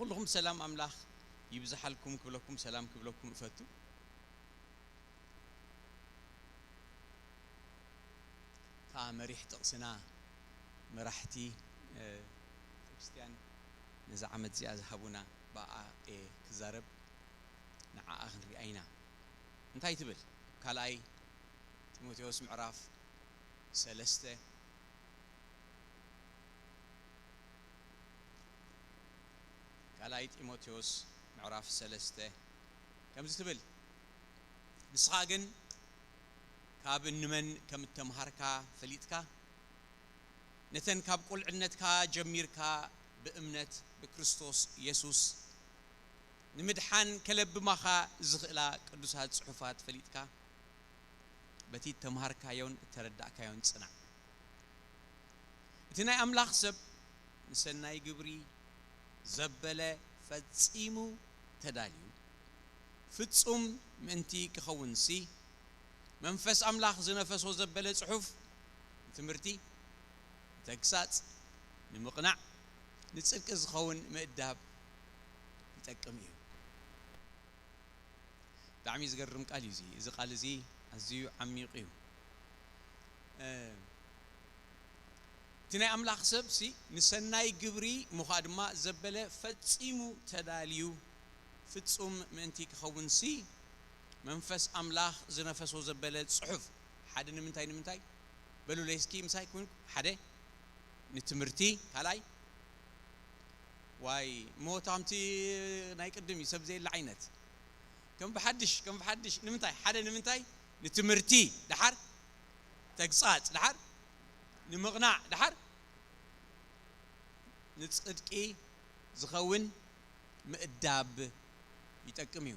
ኩልኹም ሰላም ኣምላኽ ይብዝሓልኩም ክብለኩም፣ ሰላም ክብለኩም እፈቱ። እታ መሪሕ ጥቕስና መራሕቲ፣ እ፣ ቤተክርስትያን ነዛ ዓመት እዚኣ ዝሃቡና፣ ብኣኣ እየ ክዛረብ፣ ንዓኣ ክንሪኣ ኢና። እንታይ ትብል? ካልኣይ ጢሞቴዎስ ምዕራፍ ሰለስተ፣ ካልኣይ ጢሞቴዎስ ምዕራፍ ሰለስተ ከምዚ ትብል፣ ንስኻ ግን ካብ ንመን ከም እተምሃርካ ፈሊጥካ፣ ነተን ካብ ቁልዕነትካ ጀሚርካ ብእምነት ብክርስቶስ የሱስ ንምድሓን ከለብማኻ ዝኽእላ ቅዱሳት ጽሑፋት ፈሊጥካ፣ በቲ እተምሃርካዮን እተረዳእካዮን ጽናዕ። እቲ ናይ ኣምላኽ ሰብ ንሰናይ ግብሪ ዘበለ ፈጺሙ ተዳልዩ፣ ፍጹም ምእንቲ ክኸውንሲ፣ መንፈስ ኣምላኽ ዝነፈሶ ዘበለ ጽሑፍ ንትምህርቲ፣ ንተግሳጽ፣ ንምቕናዕ፣ ንጽድቂ ዝኸውን ምእዳብ ይጠቅም እዩ። ብጣዕሚ ዝገርም ቃል እዩ እዚ። እዚ ቃል እዚ ኣዝዩ ዓሚቕ እዩ። እ፣ እቲ ናይ ኣምላኽ ሰብሲ ንሰናይ ግብሪ ምዃ ድማ ዘበለ ፈጺሙ ተዳልዩ፣ ፍጹም ምእንቲ ክኸውንሲ፣ መንፈስ ኣምላኽ ዝነፈሶ ዘበለ ጽሑፍ። ሓደ ንምንታይ፣ ንምንታይ? በሉለይ እስኪ ምሳይ ኩን። ሓደ ንትምህርቲ፣ ካልኣይ ዋይ፣ ሞት ኣምቲ ናይ ቅድም እዩ፣ ሰብ ዘየለ ዓይነት። ከም ብሓድሽ፣ ከም ብሓድሽ፣ ንምንታይ? ሓደ ንምንታይ? ንትምህርቲ፣ ደሓር ተግሳጽ፣ ደሓር ንምቕናዕ፣ ደሓር ንጽድቂ ዝኸውን ምእዳብ ይጠቅም እዩ።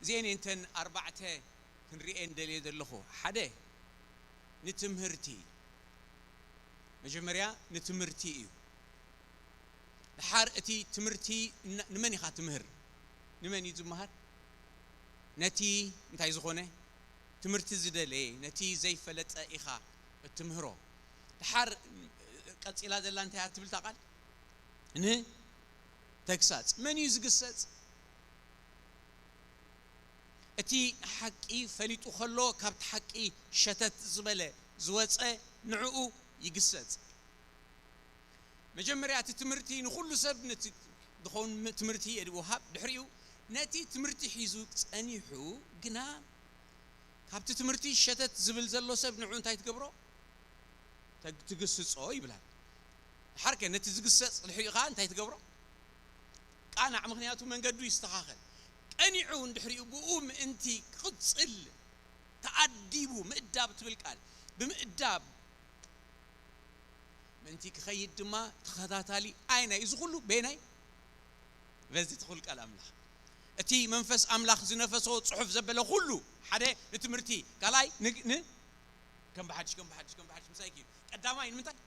እዚአን እተን ኣርባዕተ ክንሪኤን ደልየ ዘለኹ። ሓደ ንትምህርቲ፣ መጀመርያ ንትምህርቲ እዩ። ድሓር እቲ ትምህርቲ ን-፣ ንመን ኢኻ ትምህር? ንመን እዩ ዝመሃር? ነቲ እንታይ ዝኾነ ትምህርቲ ዝደለየ፣ ነቲ ዘይፈለጠ ኢኻ እትምህሮ። ድሓር ቀጺላ ዘላ እንታይ እያ ትብል እታ ቃል? ንተግሳጽ። መን እዩ ዝግሰጽ? እቲ ሓቂ ፈሊጡ ከሎ፣ ካብቲ ሓቂ ሸተት ዝበለ ዝወጸ ንዕኡ ይግሰጽ። መጀመርያ እቲ ትምህርቲ ንኹሉ ሰብ ነቲ ዝኸውን ም-፣ ትምህርቲ የድወሃብ። ድሕሪኡ ነቲ ትምህርቲ ሒዙ ጸኒሑ ግና ካብቲ ትምህርቲ ሸተት ዝብል ዘሎ ሰብ ንዕኡ እንታይ ትገብሮ? ተግ-፣ ትግስጾ ይብላል። ድሓርከ ነቲ ዝግሰጽ ድሕሪኡ ኸኣ እንታይ ትገብሮ? ቃናዕ፣ ምኽንያቱ መንገዱ ይስተኻኸል። ቀኒዑ እንድሕሪኡ ብኡ ምእንቲ ክቕጽል ተኣዲቡ ምእዳብ ትብል ቃል ብምእዳብ ምእንቲ ክኸይድ ድማ ተኸታታሊ ኣይናይ እዚ ኩሉ በየናይ? በዚ ትኹል ቃል ኣምላኽ። እቲ መንፈስ ኣምላኽ ዝነፈሶ ጽሑፍ ዘበለ ኩሉ፣ ሓደ ንትምህርቲ፣ ካልኣይ ን-፣ ን-፣ ከም ብሓድሽ፣ ከም ብሓድሽ፣ ከም ብሓድሽ ምሳይ ክዩ። ቀዳማይ ንምንታይ?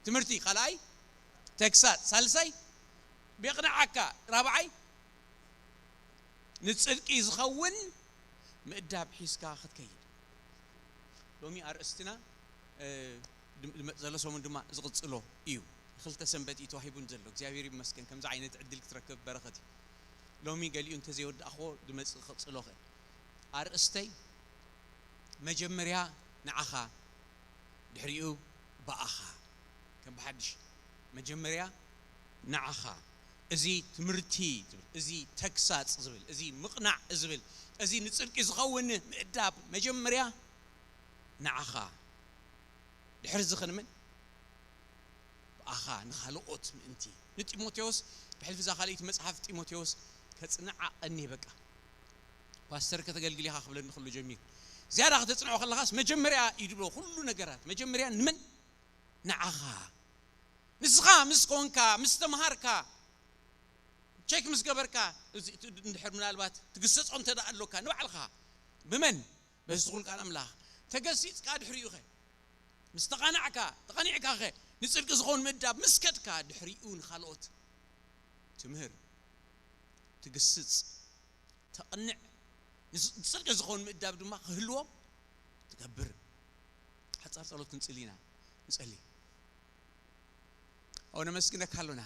ትምህርቲ፣ ካልኣይ ተግሳጽ፣ ሳልሳይ ቤቕንዓካ፣ ራብዓይ ንጽድቂ ዝኸውን ምእዳብ ሒዝካ ክትከይድ። ሎሚ ኣርእስትና፣ እ፣ ድም-፣ ድመጽእ ዘሎ ሰሙን ድማ ዝቕጽሎ እዩ። ክልተ ሰንበት እዩ ተዋሂቡን ዘሎ። እግዚኣብሔር ይመስገን፣ ከምዚ ዓይነት ዕድል ክትረክብ በረኸት እዩ። ሎሚ ገሊኡ እንተዘይወዳእኽዎ ድመጽእ ክቕጽሎ እኽእል። ኣርእስተይ መጀመርያ ንዓኻ፣ ድሕሪኡ ብኣኻ። ከም ብሓድሽ፣ መጀመርያ ንዓኻ። እዚ ትምህርቲ ዝብል፣ እዚ ተግሳጽ ዝብል፣ እዚ ምቕናዕ ዝብል፣ እዚ ንጽድቂ ዝኸውን ምእዳብ፣ መጀመርያ ንዓኻ። ድሕሪ እዚ ክንምን ብኣኻ ንኻልኦት ምእንቲ። ንጢሞቴዎስ፣ ብሕልፊ እዛ ካልኣይቲ መጽሓፍ ጢሞቴዎስ ከጽንዓ ቀንየ በቃ። ፓስተር ከተገልግል ኢኻ ክብለኒ ከሎ ጀሚሩ። ዝያዳ ከተጽንዖ ከለኻስ መጀመርያ እዩ ድብሎ ኩሉ ነገራት። መጀመርያ ንመን? ንዓኻ። ንስኻ ምስ ኮንካ፣ ምስ ተምሃርካ፣ ቸክ ምስ ገበርካ፣ እዚ፣ እቲ እንድሕር ምናልባት ትግሰጾ እንተ ደኣ ኣሎካ ንባዕልኻ። ብመን? በዚ ትኹል ቃል ኣምላኽ። ተገሲጽካ ድሕሪኡ ኸ? ምስ ተቓናዕካ፣ ተቓኒዕካ ኸ? ንጽድቂ ዝኾን ምእዳብ ምስ ከድካ ድሕሪኡ ንኻልኦት ትምህር፣ ትግስጽ፣ ተቕንዕ፣ ንስ-፣ ንጽድቂ ዝኾን ምእዳብ ድማ ክህልዎም ትገብር። ሓጻር ጸሎት ክንጽሊ ኢና። ንጸሊ። ኣቦ ነመስግነካ ኣሎና።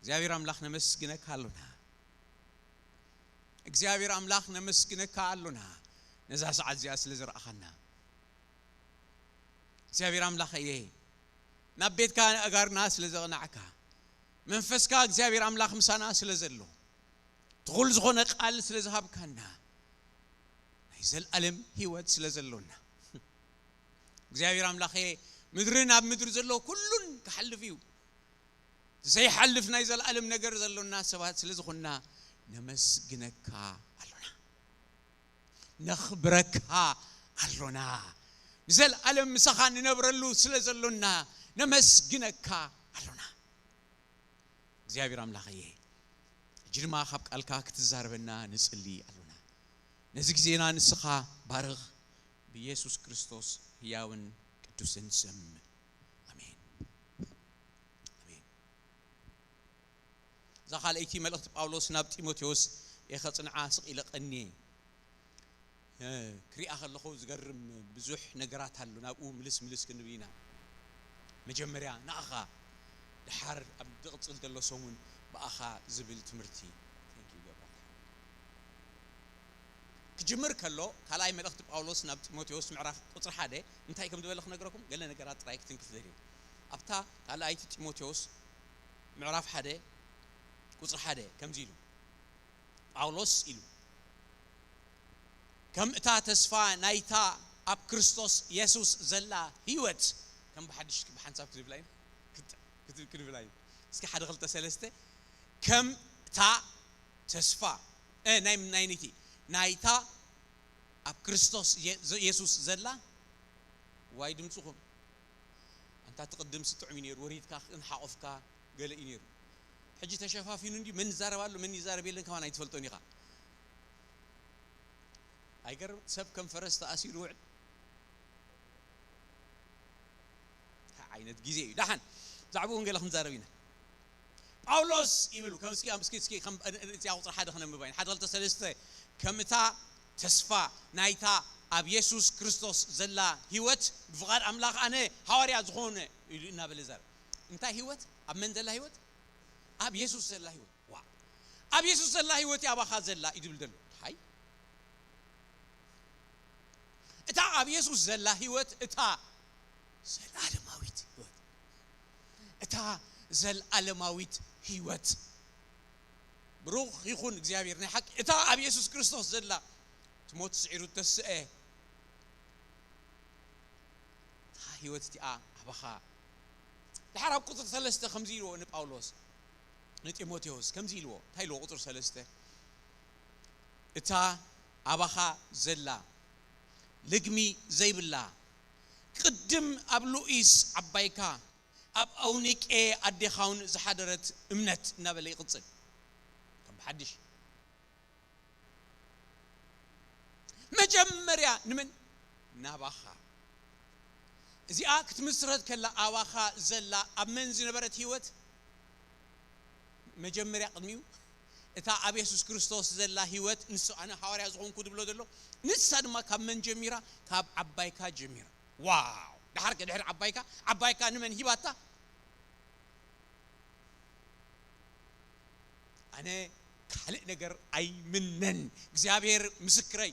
እግዚኣብሔር ኣምላኽ ነመስግነካ ኣሎና። እግዚኣብሔር ኣምላኽ ነመስግነካ ኣሎና፣ ነዛ ሰዓት እዚኣ ስለ ዝረኣኻና። እግዚኣብሔር ኣምላኽ እየ፣ ናብ ቤትካ ንኣጋርና ስለ ዘቕናዕካ፣ መንፈስካ እግዚኣብሔር ኣምላኽ ምሳና ስለ ዘሎ፣ ትኹል ዝኾነ ቃል ስለ ዝሃብካና፣ ናይ ዘልኣለም ህይወት ስለ ዘሎና፣ እግዚኣብሔር ኣምላኸ፣ ምድርን ኣብ ምድሪ ዘሎ ኩሉን ክሓልፍ እዩ። ዘይሓልፍ ናይ ዘልኣለም ነገር ዘሎና ሰባት ስለ ዝኾንና፣ ነመስግነካ ኣሎና። ነኽብረካ ኣሎና። ንዘልኣለም ምሳኻ ንነብረሉ ስለ ዘሎና፣ ነመስግነካ ኣሎና። እግዚኣብሔር ኣምላኽ እየ። ሕጂ ድማ ካብ ቃልካ ክትዛረበና ንጽሊ ኣሎና። ነዚ ግዜና ንስኻ ባርኽ፣ ብኢየሱስ ክርስቶስ ህያውን ቅዱስን ስም። ኣሜን። ኣሜን። እዛ ካልኣይቲ መልእኽቲ ጳውሎስ ናብ ጢሞቴዎስ እየ ኸጽንዓ ስቕ ኢለ ቀንየ። እ፣ ክሪኣ ከለኹ ዝገርም ብዙሕ ነገራት ኣሎ፣ ናብኡ ምልስ ምልስ ክንብል ኢና። መጀመርያ ንኣኻ፣ ድሓር ኣብ ዝቕጽል ዘሎ ሰሙን ብኣኻ ዝብል ትምህርቲ። Thank you ገብረ። ክጅምር ከሎ፣ ካልኣይ መልእኽቲ ጳውሎስ ናብ ጢሞቴዎስ ምዕራፍ ቁጽሪ ሓደ እንታይ ከም ዝበለ ክነግረኩም፣ ገለ ነገራት ጥራይ ክትንክፍ ደልየ። ኣብታ ካልኣይቲ ጢሞቴዎስ ምዕራፍ ሓደ ቁጽሪ ሓደ ከምዚ ኢሉ፣ ጳውሎስ ኢሉ፣ ከም እታ ተስፋ ናይታ ኣብ ክርስቶስ የሱስ ዘላ ህይወት፣ ከም ብሓድሽ ብሓንሳብ ክትብላ እዩ፣ ክት-፣ ክት-፣ ክንብላ እዩ። እስኪ ሓደ ክልተ ሰለስተ፣ ከም እታ ተስፋ፣ እ፣ ናይ፣ ናይ ነይቲ፣ ናይታ ኣብ ክርስቶስ የ-፣ ዘ-፣ የሱስ ዘላ፣ ዋይ ድምፅኹም። ኣንታ ትቕድም ስጥዑም እዩ ነይሩ፣ ወሪድካ ክንሓቆፍካ ገለ እዩ ነይሩ። ሕጂ ተሸፋፊኑ እንዲ መን ይዛረብ ኣሎ፣ መን ይዛረብ የለን፣ ከማን ኣይትፈልጦን ኢኻ። ኣይገርም? ሰብ ከም ፈረስ ተኣሲሩ ውዕል። እንታይ ዓይነት ግዜ እዩ? ደሓን፣ ብዛዕባኡ እውን ገለ ክንዛረብ ኢና። ጳውሎስ ይብሉ፣ ከም እስኪ፣ እስኪ፣ እስኪ፣ ከም፣ እዚኣ ቁጽሪ ሓደ ክነንብባ ኢና። ሓደ፣ ክልተ፣ ሰለስተ። ከም እታ ተስፋ ናይታ ኣብ የሱስ ክርስቶስ ዘላ ህይወት ብፍቓድ ኣምላኽ ኣነ ሃዋርያ ዝኾነ ኢሉ እናበለ ይዛረብ። እንታይ ህይወት? ኣብ መን ዘላ ህይወት? ኣብ የሱስ ዘላ ህይወት። ዋ። ኣብ የሱስ ዘላ ህይወት እያ ኣባኻ ዘላ እዩ ዝብል ዘሎ። ሓይ። እታ ኣብ የሱስ ዘላ ህይወት፣ እታ ዘላለማዊት ህይወት፣ እታ ዘላለማዊት ህይወት። ብሩኽ ይኹን እግዚኣብሔር ናይ ሓቂ። እታ ኣብ የሱስ ክርስቶስ ዘላ፣ እቲ ሞት ስዒሩ እተስአ፣ እታ ህይወት እቲኣ ኣባኻ። ድሓር ኣብ ቁጽሪ ሰለስተ ከምዚ ኢልዎ ንጳውሎስ፣ ንጢሞቴዎስ ከምዚ ኢልዎ፣ እንታይ ኢልዎ? ቁጽሪ ሰለስተ፣ እታ ኣባኻ ዘላ፣ ልግሚ ዘይብላ፣ ቅድም ኣብ ሉኢስ ዓባይካ፣ ኣብ ኣውኒቄ ኣዴኻውን ዝሓደረት እምነት እናበለ ይቕጽል። ከም ብሓድሽ መጀመርያ ንመን? ናባኻ። እዚኣ ክትምስረት ከላ ኣባኻ ዘላ ኣብ መን ዝነበረት ህይወት? መጀመርያ ቅድሚኡ እታ ኣብ የሱስ ክርስቶስ ዘላ ህይወት፣ ንሱ ኣነ ሃዋርያ ዝኾንኩ ዝብሎ ዘሎ፣ ንሳ ድማ ካብ መን ጀሚራ? ካብ ዓባይካ ጀሚራ። ዋው! ድሓር ከ ድሕሪ ዓባይካ፣ ዓባይካ ንመን ሂባታ? ኣነ ካልእ ነገር ኣይምነን፣ እግዚኣብሔር ምስክረይ።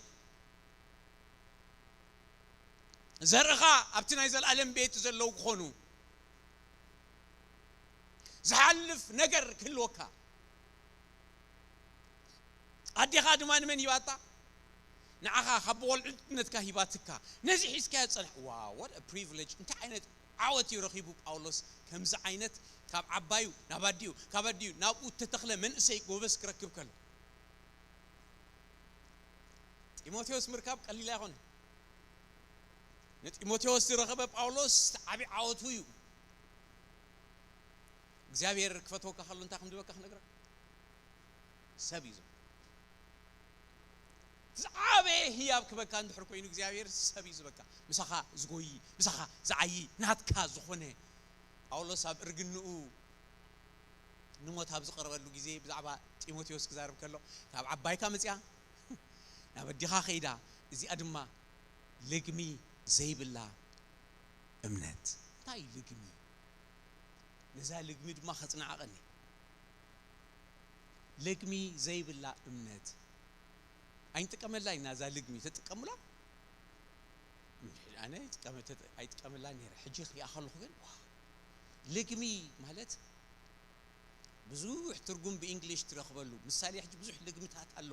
ዘርእኻ ኣብቲ ናይ ዘላለም ቤት ዘለዉ ክኾኑ፣ ዝሓልፍ ነገር ክህልወካ። ኣዴኻ ድማ ንመን ሂባታ? ንዓኻ ካብ ብቆልዕነትካ ሂባትካ። ነዚ ሒዝካዮ ዝጸንሕ-፣ ዋ፣ what a privilege! እንታይ ዓይነት ዓወት እዩ ረኺቡ ጳውሎስ፣ ከምዚ ዓይነት ካብ ዓባዩ ናብ ኣዲኡ፣ ካብ ኣዲኡ ናብኡ እተተኽለ መንእሰይ ጎበዝ ክረክብ ከሎ። ጢሞቴዎስ ምርካብ ቀሊል ኣይኮነ። ንጢሞቴዎስ ዝረኸበ ጳውሎስ ዓቢ ዓወቱ እዩ። እግዚኣብሔር ክፈትወካ ከሎ እንታይ ከም ዝበካ ክነግረካ። ሰብ እዩ ዝብካ። ዝዓበየ ህያብ ክበካ እንድሕር ኮይኑ እግዚኣብሔር ሰብ እዩ ዝበካ። ምሳኻ ዝጎይ፣ ምሳኻ ዝዓዪ፣ ናትካ ዝኾነ። ጳውሎስ ኣብ እርግንኡ ንሞት ኣብ ዝቐረበሉ ግዜ ብዛዕባ ጢሞቴዎስ ክዛረብ ከሎ፣ ካብ ዓባይካ መጺኣ፣ ናብ ኣዲኻ ከይዳ፣ እዚኣ ድማ ልግሚ ዘይብላ እምነት። እንታይ እዩ ልግሚ? ነዛ ልግሚ ድማ ከጽንዓ ቀኒ። ልግሚ ዘይብላ እምነት ኣይንጥቀመላ ኢና። እዛ ልግሚ ተጥቀሙላ። ኣነ ኣይጥቀመ- ተጠ- ኣይጥቀመላ ነይረ። ሕጂ ክሪኣ ከለኹ ግን፣ ዋ፣ ልግሚ ማለት ብዙሕ ትርጉም ብእንግሊሽ ትረኽበሉ። ምሳሌ ሕጂ ብዙሕ ልግምታት ኣሎ።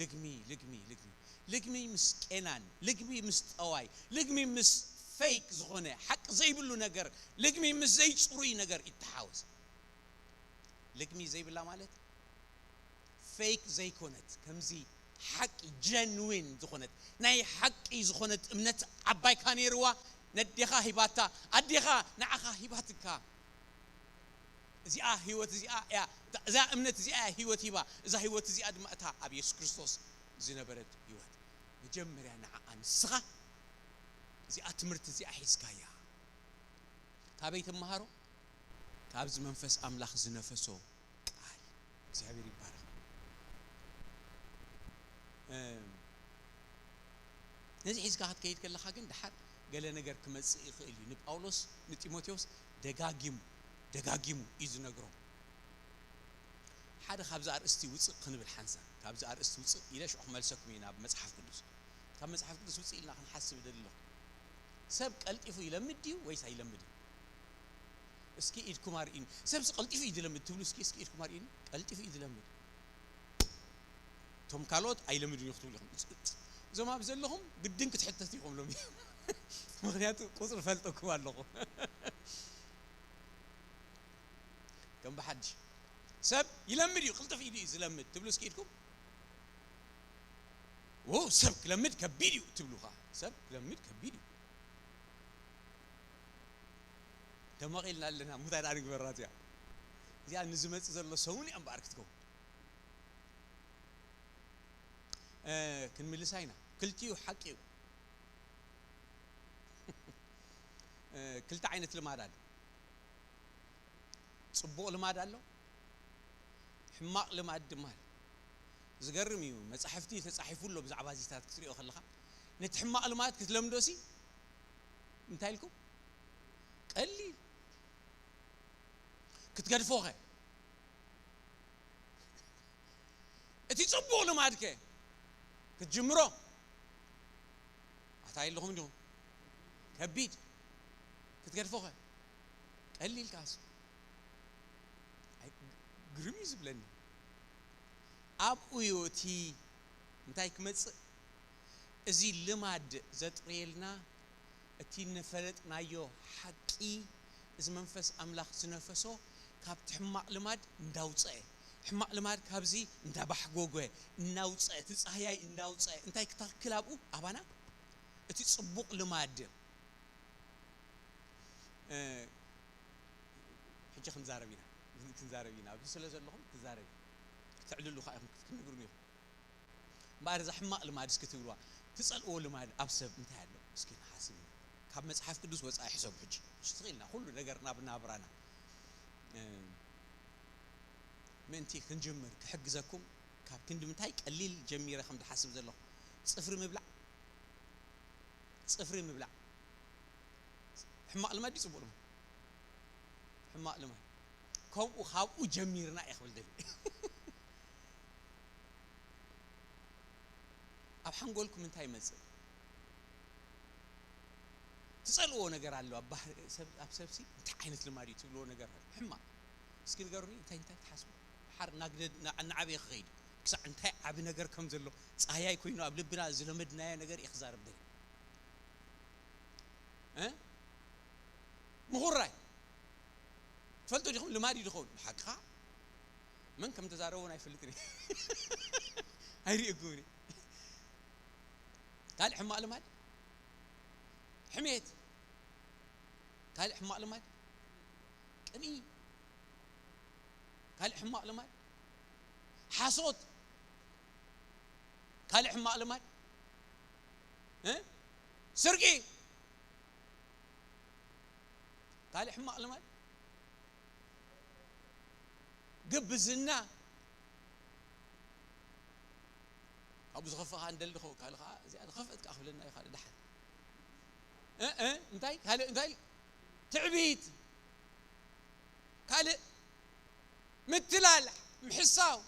ልግሚ፣ ልግሚ፣ ልግሚ። ልግሚ ምስ ቄናን፣ ልግሚ ምስ ጠዋይ፣ ልግሚ ምስ ፌክ ዝኾነ ሓቂ ዘይብሉ ነገር፣ ልግሚ ምስ ዘይጽሩይ ነገር ይተሓወስ። ልግሚ ዘይብላ ማለት ፌክ ዘይኮነት፣ ከምዚ ሓቂ ጀንዊን ዝኾነት፣ ናይ ሓቂ ዝኾነት እምነት ዓባይካ ነይርዋ፣ ነዴኻ ሂባታ። ኣዴኻ ንዓኻ ሂባትካ። እዚኣ ህይወት እዚኣ እያ፣ እዛ እምነት እዚኣ እያ ህይወት ሂባ። እዛ ህይወት እዚኣ ድማ እታ ኣብ የሱስ ክርስቶስ ዝነበረት ህይወት። መጀመርያ ንዓኣ ንስኻ እዚኣ ትምህርቲ እዚኣ ሒዝካያ። ካበይ ትመሃሮ? ካብዚ መንፈስ ኣምላኽ ዝነፈሶ ቃል። እግዚኣብሔር ይባረኽ። እም፣ ነዚ ሒዝካ ክትከይድ ከለኻ ግን ድሓር ገለ ነገር ክመጽእ ይኽእል እዩ። ንጳውሎስ፣ ንጢሞቴዎስ ደጋጊሙ፣ ደጋጊሙ እዩ ዝነግሮም። ሓደ ካብዚ ኣርእስቲ ውፅእ ክንብል ሓንሳብ፣ ካብዚ ኣርእስቲ ውፅእ ኢለ ሽዑ ክመልሰኩም እየ ናብ መጽሓፍ ቅዱስ። ካብ መጽሓፍ ቅዱስ ውፅእ ኢልና ክንሓስብ እደሊ ኣለኹ። ሰብ ቀልጢፉ ይለምድ ድዩ ወይስ ኣይለምድን? እስኪ ኢድኩም ኣርእዩኒ። ሰብሲ ቀልጢፉ እዩ ዝለምድ ትብሉ፣ እስኪ፣ እስኪ ኢድኩም ኣርእዩኒ። ቀልጢፉ እዩ ዝለምድ። እቶም ካልኦት ኣይለምድን እዩ ክትብሉ ኢኹም። እጽ-፣ እጽ-፣ እዞም ኣብ ዘለኹም ግድን ክትሕተቱ ኢኹም ሎሚ። ምኽንያቱ ቁጽሪ ፈልጠኩም ኣለኹ። ከም ብሓድሽ ሰብ ይለምድ እዩ፣ ቅልጥፍ ኢሉ እዩ ዝለምድ ትብሉ እስኪ ኢድኩም። ዎ፣ ሰብ ክለምድ ከቢድ እዩ ትብሉ ኸዓ። ሰብ ክለምድ ከቢድ እዩ። ደመቕ ኢልና ኣለና። ምንታይ ደኣ ንግበራ እዚኣ? እዚኣ ንዝመጽእ ዘሎ ሰሙን እያ እምበኣር ክትከውን። እ፣ ክንምልሳ ኢና። ክልቲኡ ሓቂ እዩ። እ፣ ክልተ ዓይነት ልማድ ኣሎ። ጽቡቕ ልማድ ኣሎ፣ ሕማቕ ልማድ ድማ ኣሎ። ዝገርም እዩ። መጻሕፍቲ ተጻሒፉ ኣሎ ብዛዕባ እዚታት ክትሪኦ ከለኻ። ነቲ ሕማቕ ልማድ ክትለምዶሲ እንታይ ኢልኩም? ቀሊል። ክትገድፎኸ? እቲ ጽቡቕ ልማድከ ክትጅምሮ? ኣታ የለኹም እንዲኹም። ከቢድ። ክትገድፎኸ? ቀሊል ካስ። ኣይ፣ ግርም እዩ ዝብለኒ። ኣብኡ እዩ እቲ እንታይ ክመጽእ? እዚ ልማድ ዘጥርየልና፣ እቲ ንፈለጥናዮ ሓቂ፣ እዚ መንፈስ ኣምላኽ ዝነፈሶ ካብቲ ሕማቕ ልማድ እንዳውጸአ፣ ሕማቕ ልማድ ካብዚ እንዳባሕጎጎ፣ እናውጸአ፣ እቲ ጻህያይ እንዳውጸአ፣ እንታይ ክተክል ኣብኡ? ኣባና እቲ ጽቡቕ ልማድ። እ፣ ሕጂ ክንዛረብ ኢና፣ ክንዛረብ ኢና። ኣብዚ ስለ ዘለኹም ክዛረብ እዩ። ክትዕልሉ ከኣ ኢኹም፣ ክትነግሩኒ ኢኹም። እምበኣር እዛ ሕማቕ ልማድ እስኪ ትብልዋ፣ ትጸልእዎ ልማድ ኣብ ሰብ እንታይ ኣሎ? እስኪ ንሓስብ ኢና። ካብ መጽሓፍ ቅዱስ ወጻኢ ሕሰቡ ሕጂ። ትኽእልና ኩሉ ነገር ናብ ናብራና። እ፣ ምእንቲ ክንጅምር ክሕግዘኩም፣ ካብ ክንዲ ምንታይ ቀሊል ጀሚረ ከም ዝሓስብ ዘለኹ። ጽፍሪ ምብላዕ፣ ጽፍሪ ምብላዕ። ሕማቕ ልማድ ድዩ ጽቡቕ ልማድ? ሕማቕ ልማድ። ከምኡ፣ ካብኡ ጀሚርና እየ ክብል ደልየ። ኣብ ሓንጎልኩም እንታይ ይመጽእ? ትጸልእዎ ነገር ኣሎ። ኣብ ባህሪ ሰብ፣ ኣብ ሰብሲ እንታይ ዓይነት ልማድ እዩ ትብልዎ ነገር ኣሎ። ሕማቕ። እስኪ ንገሩኒ፣ እንታይ፣ እንታይ ትሓስቡ? ድሓር እናግደ-፣ እና-፣ እናዓበየ ክኸይድ። ክሳዕ እንታይ ዓቢ ነገር ከም ዘሎ፣ ጻህያይ ኮይኑ ኣብ ልብና ዝለመድናዮ ነገር እየ ክዛረብ ደልየ። እ? ምኹራይ። ትፈልጡ ዲኹም? ልማድ እዩ ዝኸውን። ብሓቅኻ መን ከም ተዛረቦ እውን ኣይፈልጥን እየ። ኣይርእየኩምን እየ። ካልእ ሕማቕ ልማድ? ሕሜት። ካልእ ሕማቕ ልማድ? ቅንኢ። ካልእ ሕማቕ ልማድ? ሓሶት። ካልእ ሕማቕ ልማድ? እ? ስርቂ። ካልእ ሕማቕ ልማድ? ግብዝና። ካብኡ ዝኸፍእ ኸዓ እንደሊ ኸው-፣ ካልእ ኸዓ እዚኣ ዝኸፍአት ከኣ ክብለና እዩ ካልእ ደሓን። እ፣ እ፣ እንታይ? ካልእ እንታይ? ትዕቢት። ካልእ ምትላል፣ ምሕሳው።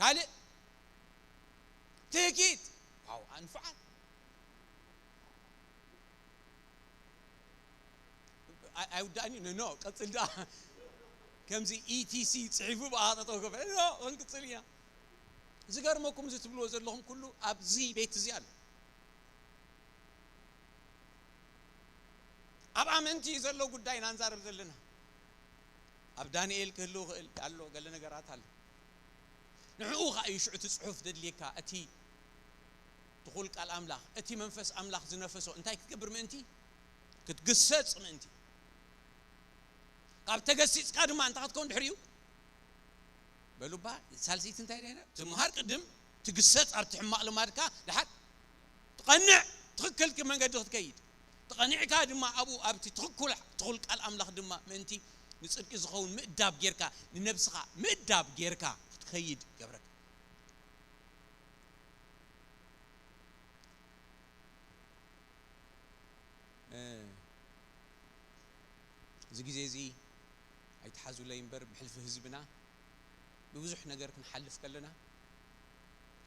ካልእ ትህኪት ዋው ኣንፍዓት። ኣይውዳእን እዩ ኖ ቀፅል ዳ ከምዚ ኢቲሲ ፅሒፉ ብኣጠጠው ገበ ክንቅፅል ኢና። ዝገርመኩም እዚ ትብልዎ ዘለኹም ኩሉ ኣብዚ ቤት እዚ ኣሎ። ኣብ ኣመንቲ ዘሎ ጉዳይ ኢና ንዛረብ ዘለና። ኣብ ዳንኤል ክህልው ክእል ኣሎ ገለ ነገራት ኣሎ። ንዕኡ ኸዓ እዩ ሽዑ እቲ ጽሑፍ ዘድልየካ፣ እቲ ትኹል ቃል ኣምላኽ፣ እቲ መንፈስ ኣምላኽ ዝነፈሶ እንታይ ክትገብር ምእንቲ? ክትግሰጽ ምእንቲ። ካብ ተገሲጽካ ድማ እንታይ ክትከውን ድሕሪኡ? በሉባ ሳልሰይቲ እንታይ ደይና ትምሃር ቅድም ትግሰጽ ኣብቲ ሕማቕ ልማድካ ድሓር ትቐንዕ ትኽክል መንገዲ ክትከይድ ትቐኒዕካ ድማ ኣብኡ ኣብቲ ትኽኩል ትኹል ቃል ኣምላኽ ድማ ምእንቲ ንጽድቂ ዝኸውን ምእዳብ ጌርካ ንነብስኻ ምእዳብ ጌርካ ክትከይድ ገብረካ። እዚ ግዜ እዚ ኣይትሓዙለይ እምበር ብሕልፊ ህዝብና ብብዙሕ ነገር ክንሓልፍ ከለና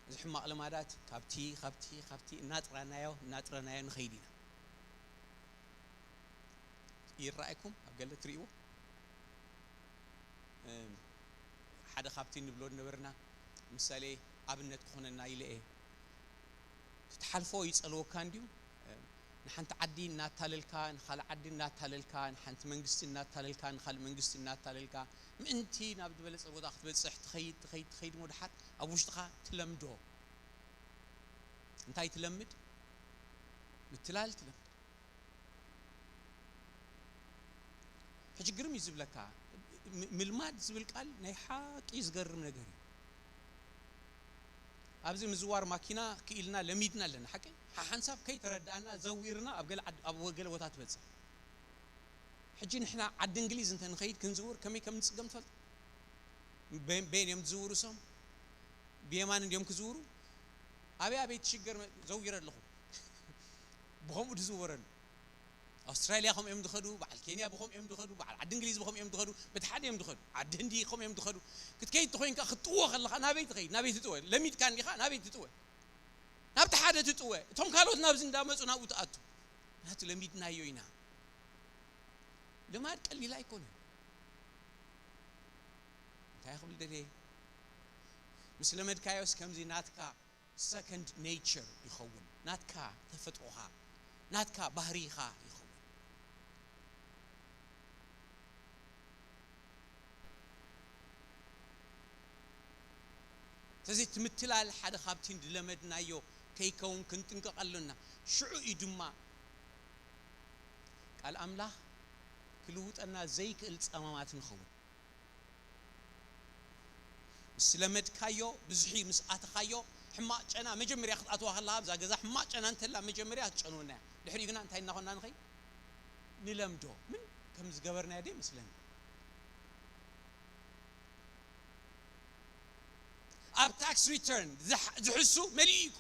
እዚ ሕማቕ ልማዳት ካብቲ ካብቲ ካብቲ እናጥራናዮ እናጥራናዮ ንኸይድ ኢና። ይረኣይኩም ኣብ ገለ ትርእይዎ ሓደ ካብቲ ንብሎ ነበርና ምሳሌ ኣብነት ክኾነና ኢለ እየ። ትትሓልፎ ይጸልወካ እንድዩ። ንሓንቲ ዓዲ እናታለልካ ንኻልእ ዓዲ እናታለልካ ንሓንቲ መንግስቲ እናታለልካ ንኻልእ መንግስቲ እናታለልካ ምእንቲ ናብ ዝበለጸ ቦታ ክትበጽሕ ትኸይድ ትኸይድ ትኸይድ እሞ ድሓር ኣብ ውሽጥኻ ትለምዶ። እንታይ ትለምድ? ምትላል ትለምድ። ሕጂ ግርም እዩ ዝብለካ። ምልማድ ዝብል ቃል ናይ ሓቂ ዝገርም ነገር እዩ። ኣብዚ ምዝዋር ማኪና ክኢልና ለሚድና ኣለና ሓቂ ሓሓንሳብ ከይተረዳእና ዘዊርና ኣብ ገለ ዓድ- ኣብ ገለ ቦታ ትበፅሕ። ሕጂ ንሕና ዓዲ እንግሊዝ እንተ ንኸይድ ክንዝውር ከመይ ከም ንፅገም ትፈልጥ? በ- በየን እዮም ዝዝውሩ እሶም? ብየማን እንዲዮም ክዝውሩ? ኣበይ ኣበይ ትሽገር መ- ዘዊረ ኣለኹ። ብኸምኡ ዝዝወረሉ ኣውስትራልያ ከምኡ እዮም ዝኸዱ፣ በዓል ኬንያ ብኸምኡ እዮም ዝኸዱ፣ በዓል ዓዲ እንግሊዝ ብኸምኡ እዮም ዝኸዱ፣ በቲ ሓደ እዮም ዝኸዱ፣ ዓዲ ህንዲ ከምኡ እዮም ዝኸዱ። ክትከይድ ተኾይንካ ክትጥዎ ከለኻ ናበይ ትኸይድ? ናበይ ትጥወ? ለሚድካ እንዲኻ ናበይ ትጥወ? ናብቲ ሓደ ትጥወ። እቶም ካልኦት ናብዚ እንዳመፁ ናብኡ ትኣቱ። ናቱ ለሚድናዮ ኢና። ልማድ ቀሊል ኣይኮነን። እንታይ ክብል ደልየ? ምስ ለመድካዮስ ከምዚ ናትካ ሰከንድ ኔቸር ይኸውን። ናትካ ተፈጥሮኻ ናትካ ባህሪኻ ይኸውን። ስለዚ እቲ ምትላል ሓደ ካብቲ ዝለመድናዮ ከይከውን ክንጥንቀቕ ኣሎና። ሽዑ እዩ ድማ ቃል ኣምላኽ ክልውጠና ዘይክእል ጸማማት ንኸውን። ምስ ለመድካዮ ብዝሒ ምስ ኣተኻዮ ሕማቕ ጨና መጀመርያ ክትኣትዋ ከለኻ ኣብዛ ገዛ ሕማቕ ጨና እንተላ መጀመርያ ትጨንወና እያ። ድሕሪኡ ግና እንታይ እናኾንና ንኸይድ? ንለምዶ። ምን ከም ዝገበርናዮ ዶ ይመስለኒ? ኣብ ታክስ ሪተርን ዝሕ- ዝሕሱ መሊኡ እዩ እኮ።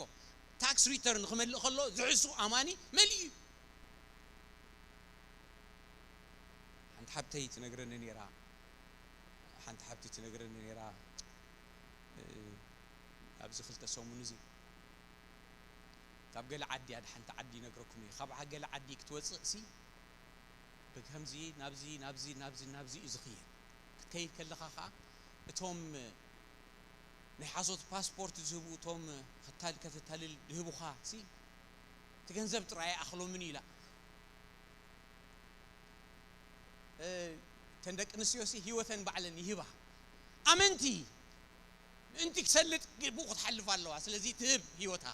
ታክስ ሪተርን ክመልእ ከሎ ዝሕሱ ኣማኒ መሊኡ እዩ። ሓንቲ ሓብተይ ትነግረኒ ነይራ ሓንቲ ሓብቲ ትነግረኒ ነይራ እ፣ ኣብዚ ክልተ ሰሙን እዚ ካብ ገለ ዓዲ እያ ሓንቲ ዓዲ ይነግረኩም እየ ካብ ገለ ዓዲ ክትወፅእ ሲ ብከምዚ ናብዚ ናብዚ ናብዚ ናብዚ እዩ ዝኽየድ ክትከይድ ከለኻ ከዓ እቶም ናይ ሓሶት ፓስፖርት ዝህቡ እቶም ከታል ከተታልል ዝህቡኻ ሲ እቲ ገንዘብ ጥራይ ኣይኣኽሎምን እዩ ኢላ እተን ደቂ ኣንስትዮ ሲ ህይወተን ባዕለን ይህባ ኣመንቲ ምእንቲ ክሰልጥ ብኡ ክትሓልፍ ኣለዋ ስለዚ ትህብ ህይወታ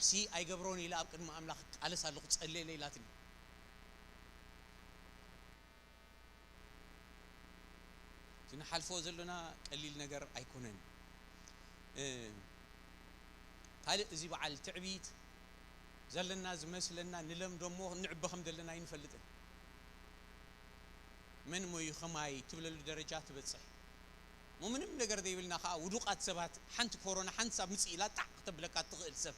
ሲ ኣይገብሮን ኢለ ኣብ ቅድሚ ኣምላኽ ቃልስ ኣለኹ ጸልየለ ኢላትኒ እቲ ንሓልፎ ዘለና ቀሊል ነገር ኣይኮነን ካልእ እዚ በዓል ትዕቢት ዘለና ዝመስለና ንለምዶ እሞ ንዕበ ከም ዘለና ኣይንፈልጥን መን ሞዩ ከማይ ትብለሉ ደረጃ ትበፅሕ እሞ ምንም ነገር ዘይብልና ከዓ ውዱቃት ሰባት ሓንቲ ኮሮና ሓንቲ ሳብ ምፅእ ኢላ ጣዕ ክተብለካ ትኽእል ሰብ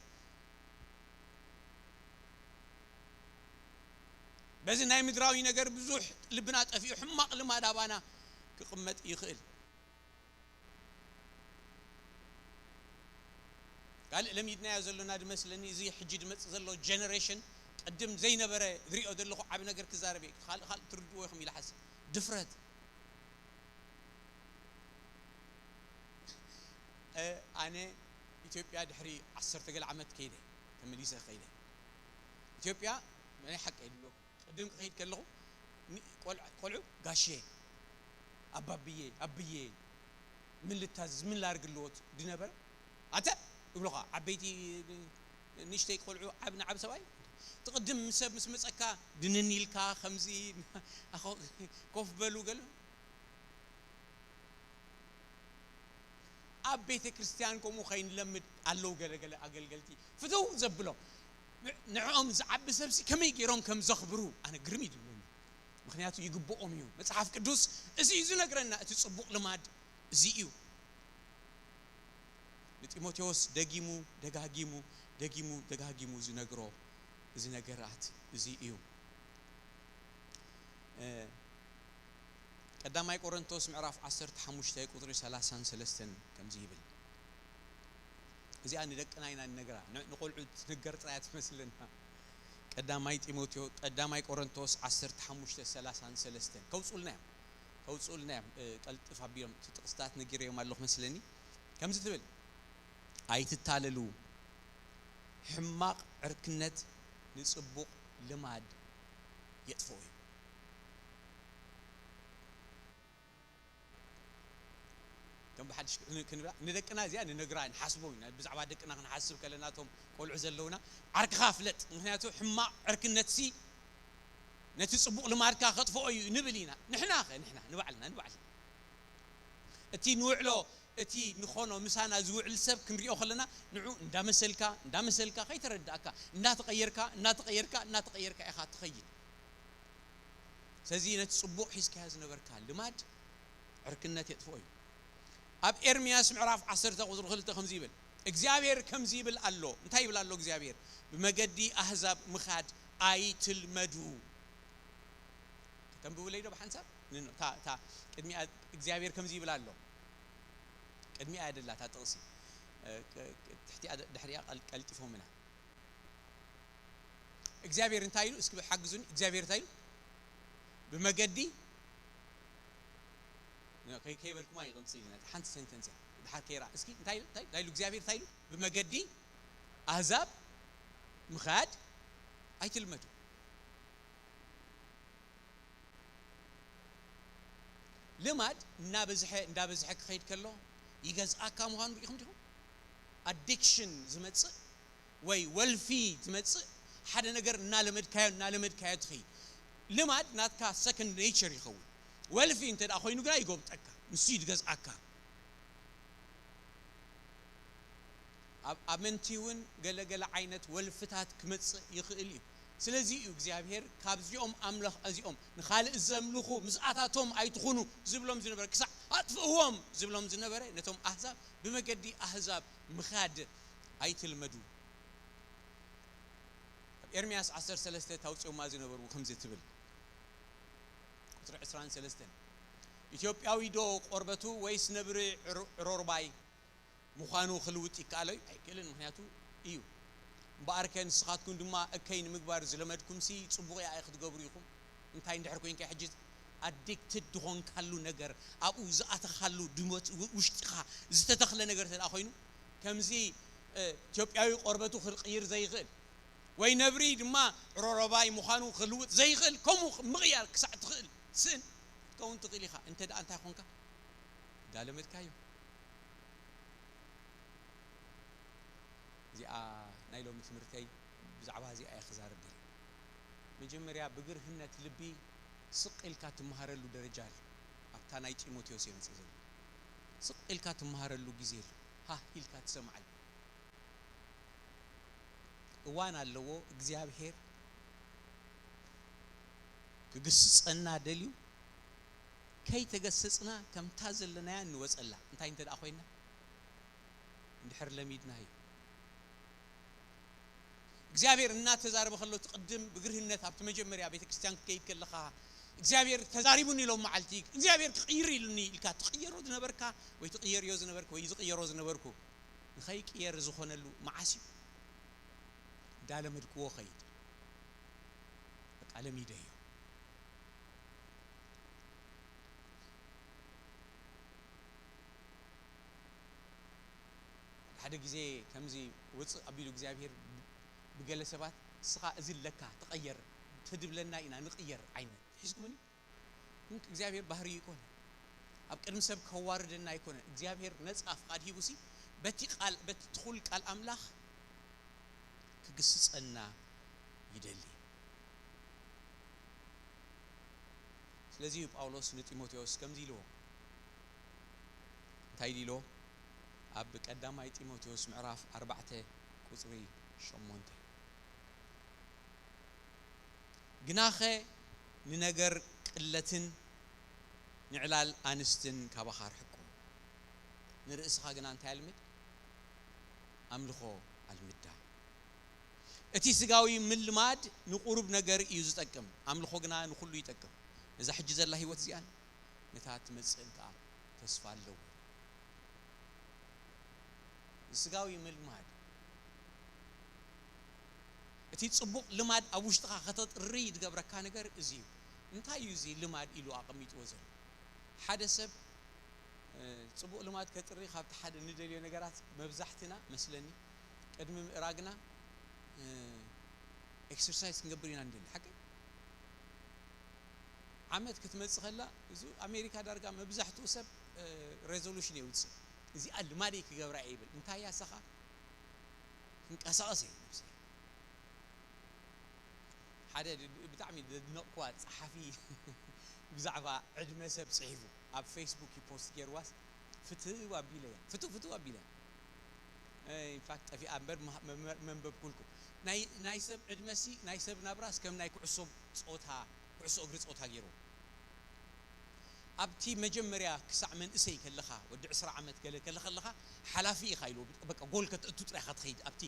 በዚ ናይ ምድራዊ ነገር ብዙሕ ልብና ጠፊኡ ሕማቕ ልማድ ኣባና ክቕመጥ ይኽእል። ካልእ ለሚድናዮ ዘሎና ድመስለኒ፣ እዚ ሕጂ ድመጽእ ዘሎ ጀነሬሽን፣ ቅድም ዘይነበረ ዝሪኦ ዘለኹ ዓቢ ነገር ክዛረብ እየ። ካልእ ካልእ ትርድእዎ ኢኹም ኢለ ሓስብ። ድፍረት። እ፣ ኣነ ኢትዮጵያ ድሕሪ ዓሰርተ ገለ ዓመት ከይደ፣ ተመሊሰ ከይደ። ኢትዮጵያ ናይ ሓቂ የድልዎ። ቅድም ክኸይድ ከለኹ ን-፣ ቆልዑ፣ ቆልዑ ጋሼ፣ ኣባብዬ፣ ኣብዬ፣ ምን ልታዘዝ፣ ምን ላርግ ኣለዎት ድነበረ? ኣተ እብሉኻ፣ ዓበይቲ ንእሽተይ ቆልዑ ዓብ ንዓብ ሰብኣይ ትቕድም ምስ ሰብ ምስ መጸካ ድንን ኢልካ ከምዚ ኣኾ-፣ ኮፍ በሉ ገለ። ኣብ ቤተ ክርስቲያን ከምኡ ከይንለምድ ኣለዉ ገለ ገለ ኣገልገልቲ ፍትው ዘብሎም። ን-፣ ንዕኦም ዝዓቢ ሰብሲ ከመይ ገይሮም ከም ዘኽብሩ ኣነ ግርም እዩ ዝብለኒ። ምኽንያቱ ይግብኦም እዩ። መጽሓፍ ቅዱስ እዚ እዩ ዝነግረና። እቲ ጽቡቕ ልማድ እዚ እዩ። ንጢሞቴዎስ ደጊሙ ደጋጊሙ፣ ደጊሙ ደጋጊሙ ዝነግሮ እዚ ነገራት እዚ እዩ። እ፣ ቀዳማይ ቆሮንቶስ ምዕራፍ ዓሰርተ ሓሙሽተ ቁጽሪ ሰላሳን ሰለስተን ከምዚ ይብል። እዚኣ ንደቅና ኢና ንነግራ፣ ን-፣ ንቆልዑ ትንገር ጥራይ ትመስለና። ቀዳማይ ጢሞቴዎ-፣ ቀዳማይ ቆሮንቶስ ዓሰርተ ሓሙሽተ ሰላሳን ሰለስተን። ከውጽኡልና እዮም። ከውጽኡልና እዮም። እ፣ ቀልጥፍ ኣቢሎም እቲ ጥቕስታት ነጊረዮም ኣለኹ መስለኒ። ከምዚ ትብል፣ "ኣይትታለሉ፣ ሕማቕ ዕርክነት ንጽቡቕ ልማድ የጥፍኦ እዩ።" ከም ብሓድሽ ክን-፣ ክንብላ፣ ንደቅና እዚኣ ንነግራ፣ ንሓስቦ ኢና። ብዛዕባ ደቅና ክንሓስብ ከለና፣ እቶም ቆልዑ ዘለውና፣ "ዓርክኻ ፍለጥ፣ ምኽንያቱ ሕማቕ ዕርክነትሲ ነቲ ጽቡቕ ልማድካ ከጥፍኦ እዩ" ንብል ኢና። ንሕና ኸ፣ ንሕና ንባዕልና፣ ንባዕልና እቲ ንውዕሎ፣ እቲ ንኾኖ ምሳና ዝውዕል ሰብ ክንሪኦ ከለና፣ ንዑ እንዳመሰልካ፣ እንዳመሰልካ፣ ከይተረዳእካ፣ እንዳተቐየርካ፣ እንዳተቐየርካ፣ እንዳተቐየርካ ኢኻ ትኸይድ። ስለዚ ነቲ ጽቡቕ ሒዝካዮ ዝነበርካ ልማድ ዕርክነት የጥፍኦ እዩ። ኣብ ኤርምያስ ምዕራፍ ዓሰርተ ቁጽሪ ክልተ ከምዚ ይብል፣ እግዚኣብሔር ከምዚ ይብል ኣሎ። እንታይ ይብል ኣሎ እግዚኣብሔር? "ብመገዲ ኣህዛብ ምኻድ ኣይትልመዱ።" ከተንብቡለይ ዶ ብሓንሳብ? ንኖ፣ እታ፣ እታ ቅድሚኣ እግዚኣብሔር ከምዚ ይብል ኣሎ። ቅድሚኣ እያ ደላ እታ ጥቕሲ። እ፣ ቅ-፣ ቅ-፣ ትሕቲኣ ድ-፣ ድሕሪኣ ቀል-፣ ቀልጢፎምና። እግዚኣብሔር እንታይ ኢሉ? እስኪ ሓግዙኒ። እግዚኣብሔር እንታይ ኢሉ? ብመገዲ፣ ኖ፣ ከይ-፣ ከይበልኩማ ይቕንጽ ኢልና። ሓንቲ ሰንተንስ እያ። ድሓር ከይራ። እስኪ እንታይ ኢሉ? እንታይ፣ እንታይ ኢሉ እግዚኣብሔር? እንታይ ኢሉ? "ብመገዲ ኣህዛብ ምኻድ ኣይትልመዱ።" ልማድ እናበዝሐ፣ እንዳበዝሐ ክኸይድ ከሎ ይገዝኣካ ምዃኑ ርኢኹም ዲኹም? ኣዲክሽን ዝመጽእ ወይ ወልፊ ዝመጽእ፣ ሓደ ነገር እናለመድካዮ፣ እናለመድካዮ ትኸይድ። ልማድ ናትካ ሰኮንድ ኔቸር ይኸውን። ወልፊ እንተ ደኣ ኮይኑ ግና ይጎብጠካ፣ ንሱ እዩ ዝገዝኣካ። ኣብ ኣመንቲ እውን ገለ ገለ ዓይነት ወልፍታት ክመጽእ ይኽእል እዩ። ስለዚ እዩ እግዚኣብሔር ካብዚኦም ኣምለኽ፣ እዚኦም ንኻልእ ዘምልኹ ምስኣታቶም ኣይትኹኑ ዝብሎም ዝነበረ፣ ክሳዕ ኣጥፍእዎም ዝብሎም ዝነበረ፣ ነቶም ኣህዛብ ብመገዲ ኣህዛብ ምኻድ ኣይትልመዱ። ኣብ ኤርምያስ ዓሰርተ ሰለስተ ታውፅኦማ ዝነበሩ ከምዚ ትብል፣ ቁፅሪ ዕስራን ሰለስተን፣ ኢትዮጵያዊ ዶ ቆርበቱ ወይስ ነብሪ ዕሮ-፣ ዕሮርባይ ምዃኑ ክልውጥ ይከኣሎ እዩ? ኣይክእልን፣ ምኽንያቱ እዩ። እምበኣርከ ንስኻትኩም ድማ እከይ ንምግባር ዝለመድኩምሲ ጽቡቕ ያኢ ክትገብሩ ኢኹም። እንታይ እንድሕር ኮንካ ሕጂ ኣዲክትድ ዝኾንካሉ ነገር፣ ኣብኡ ዝኣተኻሉ ድሞት ው-፣ ውሽጥኻ ዝተተኽለ ነገር እንተ ደኣ ኮይኑ፣ ከምዚ፣ እ፣ ኢትዮጵያዊ ቆርበቱ ክቕይር ዘይኽእል ወይ ነብሪ ድማ ዕሮሮባይ ምዃኑ ክልውጥ ዘይኽእል፣ ከምኡ ምቕያር ክሳዕ ትኽእል ስእን ክትከውን ትኽእል ኢኻ። እንተ ደኣ እንታይ ኾንካ? እንዳለመድካዮ። እዚኣ ናይ ሎሚ ትምህርተይ ብዛዕባ እዚኣ እየ ክዛረብ ደልየ። መጀመርያ ብግርህነት ልቢ ስቕ ኢልካ ትመሃረሉ ደረጃ ኣሎ። ኣብታ ናይ ጢሞቴዎስ እየ መጽእ ዘሎ። ስቕ ኢልካ ትመሃረሉ ግዜ ኣሎ። ሃህ ኢልካ ትሰምዓሉ እዋን ኣለዎ። እግዚኣብሔር ክግስጸና ደልዩ፣ ከይተገሰጽና ከምታ ዘለናያ እንወጸላ እንታይ እንተ ደኣ ኮይና፣ እንድሕር ለሚድናዮ። እግዚኣብሔር እናተዛረበ ከሎ፣ እቲ ቅድም ብግርህነት ኣብቲ መጀመርያ ቤተ ክርስቲያን ክትከይድ ከለኻ፣ እግዚኣብሔር ተዛሪቡኒ ኢሎም መዓልቲ እግዚኣብሔር ክቕይር ኢሉኒ ኢልካ ትቕየሮ ዝነበርካ ወይ ትቕየርዮ ዝነበርክ ወይ ዝቕየሮ ዝነበርኩ ንኸይቅየር ዝኾነሉ መዓስ እዩ? እንዳለመድክዎ ኸይድ። በቃ ለሚደዮ። ሓደ ግዜ ከምዚ ውፅእ ኣቢሉ እግዚኣብሔር ብገለ ሰባት እስኻ እዚ ኣለካ ተቐየር ተድብለና ኢና ንቕየር ዓይነት ሒዝኩምኒ። ግን እግዚኣብሔር ባህሪ ይኮነ ኣብ ቅድሚ ሰብ ከዋርደና ይኮነ እግዚኣብሔር ነፃ ፍቓድ ሂቡሲ በቲ ቃል በቲ ትኹል ቃል ኣምላኽ ክግስፀና ይደሊ። ስለዚ እዩ ጳውሎስ ንጢሞቴዎስ ከምዚ ኢልዎ። እንታይ ኢልዎ? ኣብ ቀዳማይ ጢሞቴዎስ ምዕራፍ ኣርባዕተ ቁፅሪ ሸሞንተ፣ ግናኸ ንነገር ቅለትን ንዕላል ኣንስትን ካባኻ ኣርሕቆ፣ ንርእስኻ ግና እንታይ ኣልምድ? ኣምልኾ ኣልምዳ። እቲ ስጋዊ ምልማድ ንቁሩብ ነገር እዩ ዝጠቅም፣ ኣምልኾ ግና ንኹሉ ይጠቅም። ነዛ ሕጂ ዘላ ህይወት እዚኣን ነታ ትመጽእን ከኣ ተስፋ ኣለዎ። ስጋዊ ምልማድ እቲ ጽቡቕ ልማድ ኣብ ውሽጥኻ ከተጥሪ ዝገብረካ ነገር እዚ እዩ። እንታይ እዩ እዚ ልማድ ኢሉ ኣቐሚጥዎ ዘሎ? ሓደ ሰብ ጽቡቕ ልማድ ከጥሪ ካብቲ ሓደ ንደልዮ ነገራት መብዛሕትና መስለኒ ቅድሚ ምእራግና ኤክሰርሳይዝ ክንገብር ኢና ንደሊ። ሓቂ ዓመት ክትመጽእ ከላ እዚ ኣሜሪካ ዳርጋ መብዛሕትኡ ሰብ ሬዞሉሽን የውፅእ። እዚኣ ልማደይ ክገብራ እየ ይብል። እንታይ እያ ንሳኻ? ክንቀሳቐስ እየ ነብሰይ። ሓደ ብጣዕሚ ዘድነቕኩዋ ጸሓፊ ብዛዕባ ዕድመ ሰብ ጽሒፉ ኣብ ፌስቡክ ፖስት ገይርዋስ ፍትው ኣቢለ እያ ፍትው ፍትው ኣቢለ እያ። ኢንፋክት ጠፊኣ እምበር መንበብኩልኩም። ናይ ሰብ ዕድመሲ ናይ ሰብ ናብራስ ከም ናይ ኩዕሶ ፆታ ኩዕሶ እግሪ ፆታ ገይሩ ኣብቲ መጀመርያ ክሳዕ መንእሰይ ከለኻ ወዲ ዕስራ ዓመት ገለ ከለ ከለኻ ሓላፊ ኢኻ ኢሉ በቃ ጎል ከተእቱ ጥራይ ኢኻ ትኸይድ ኣብቲ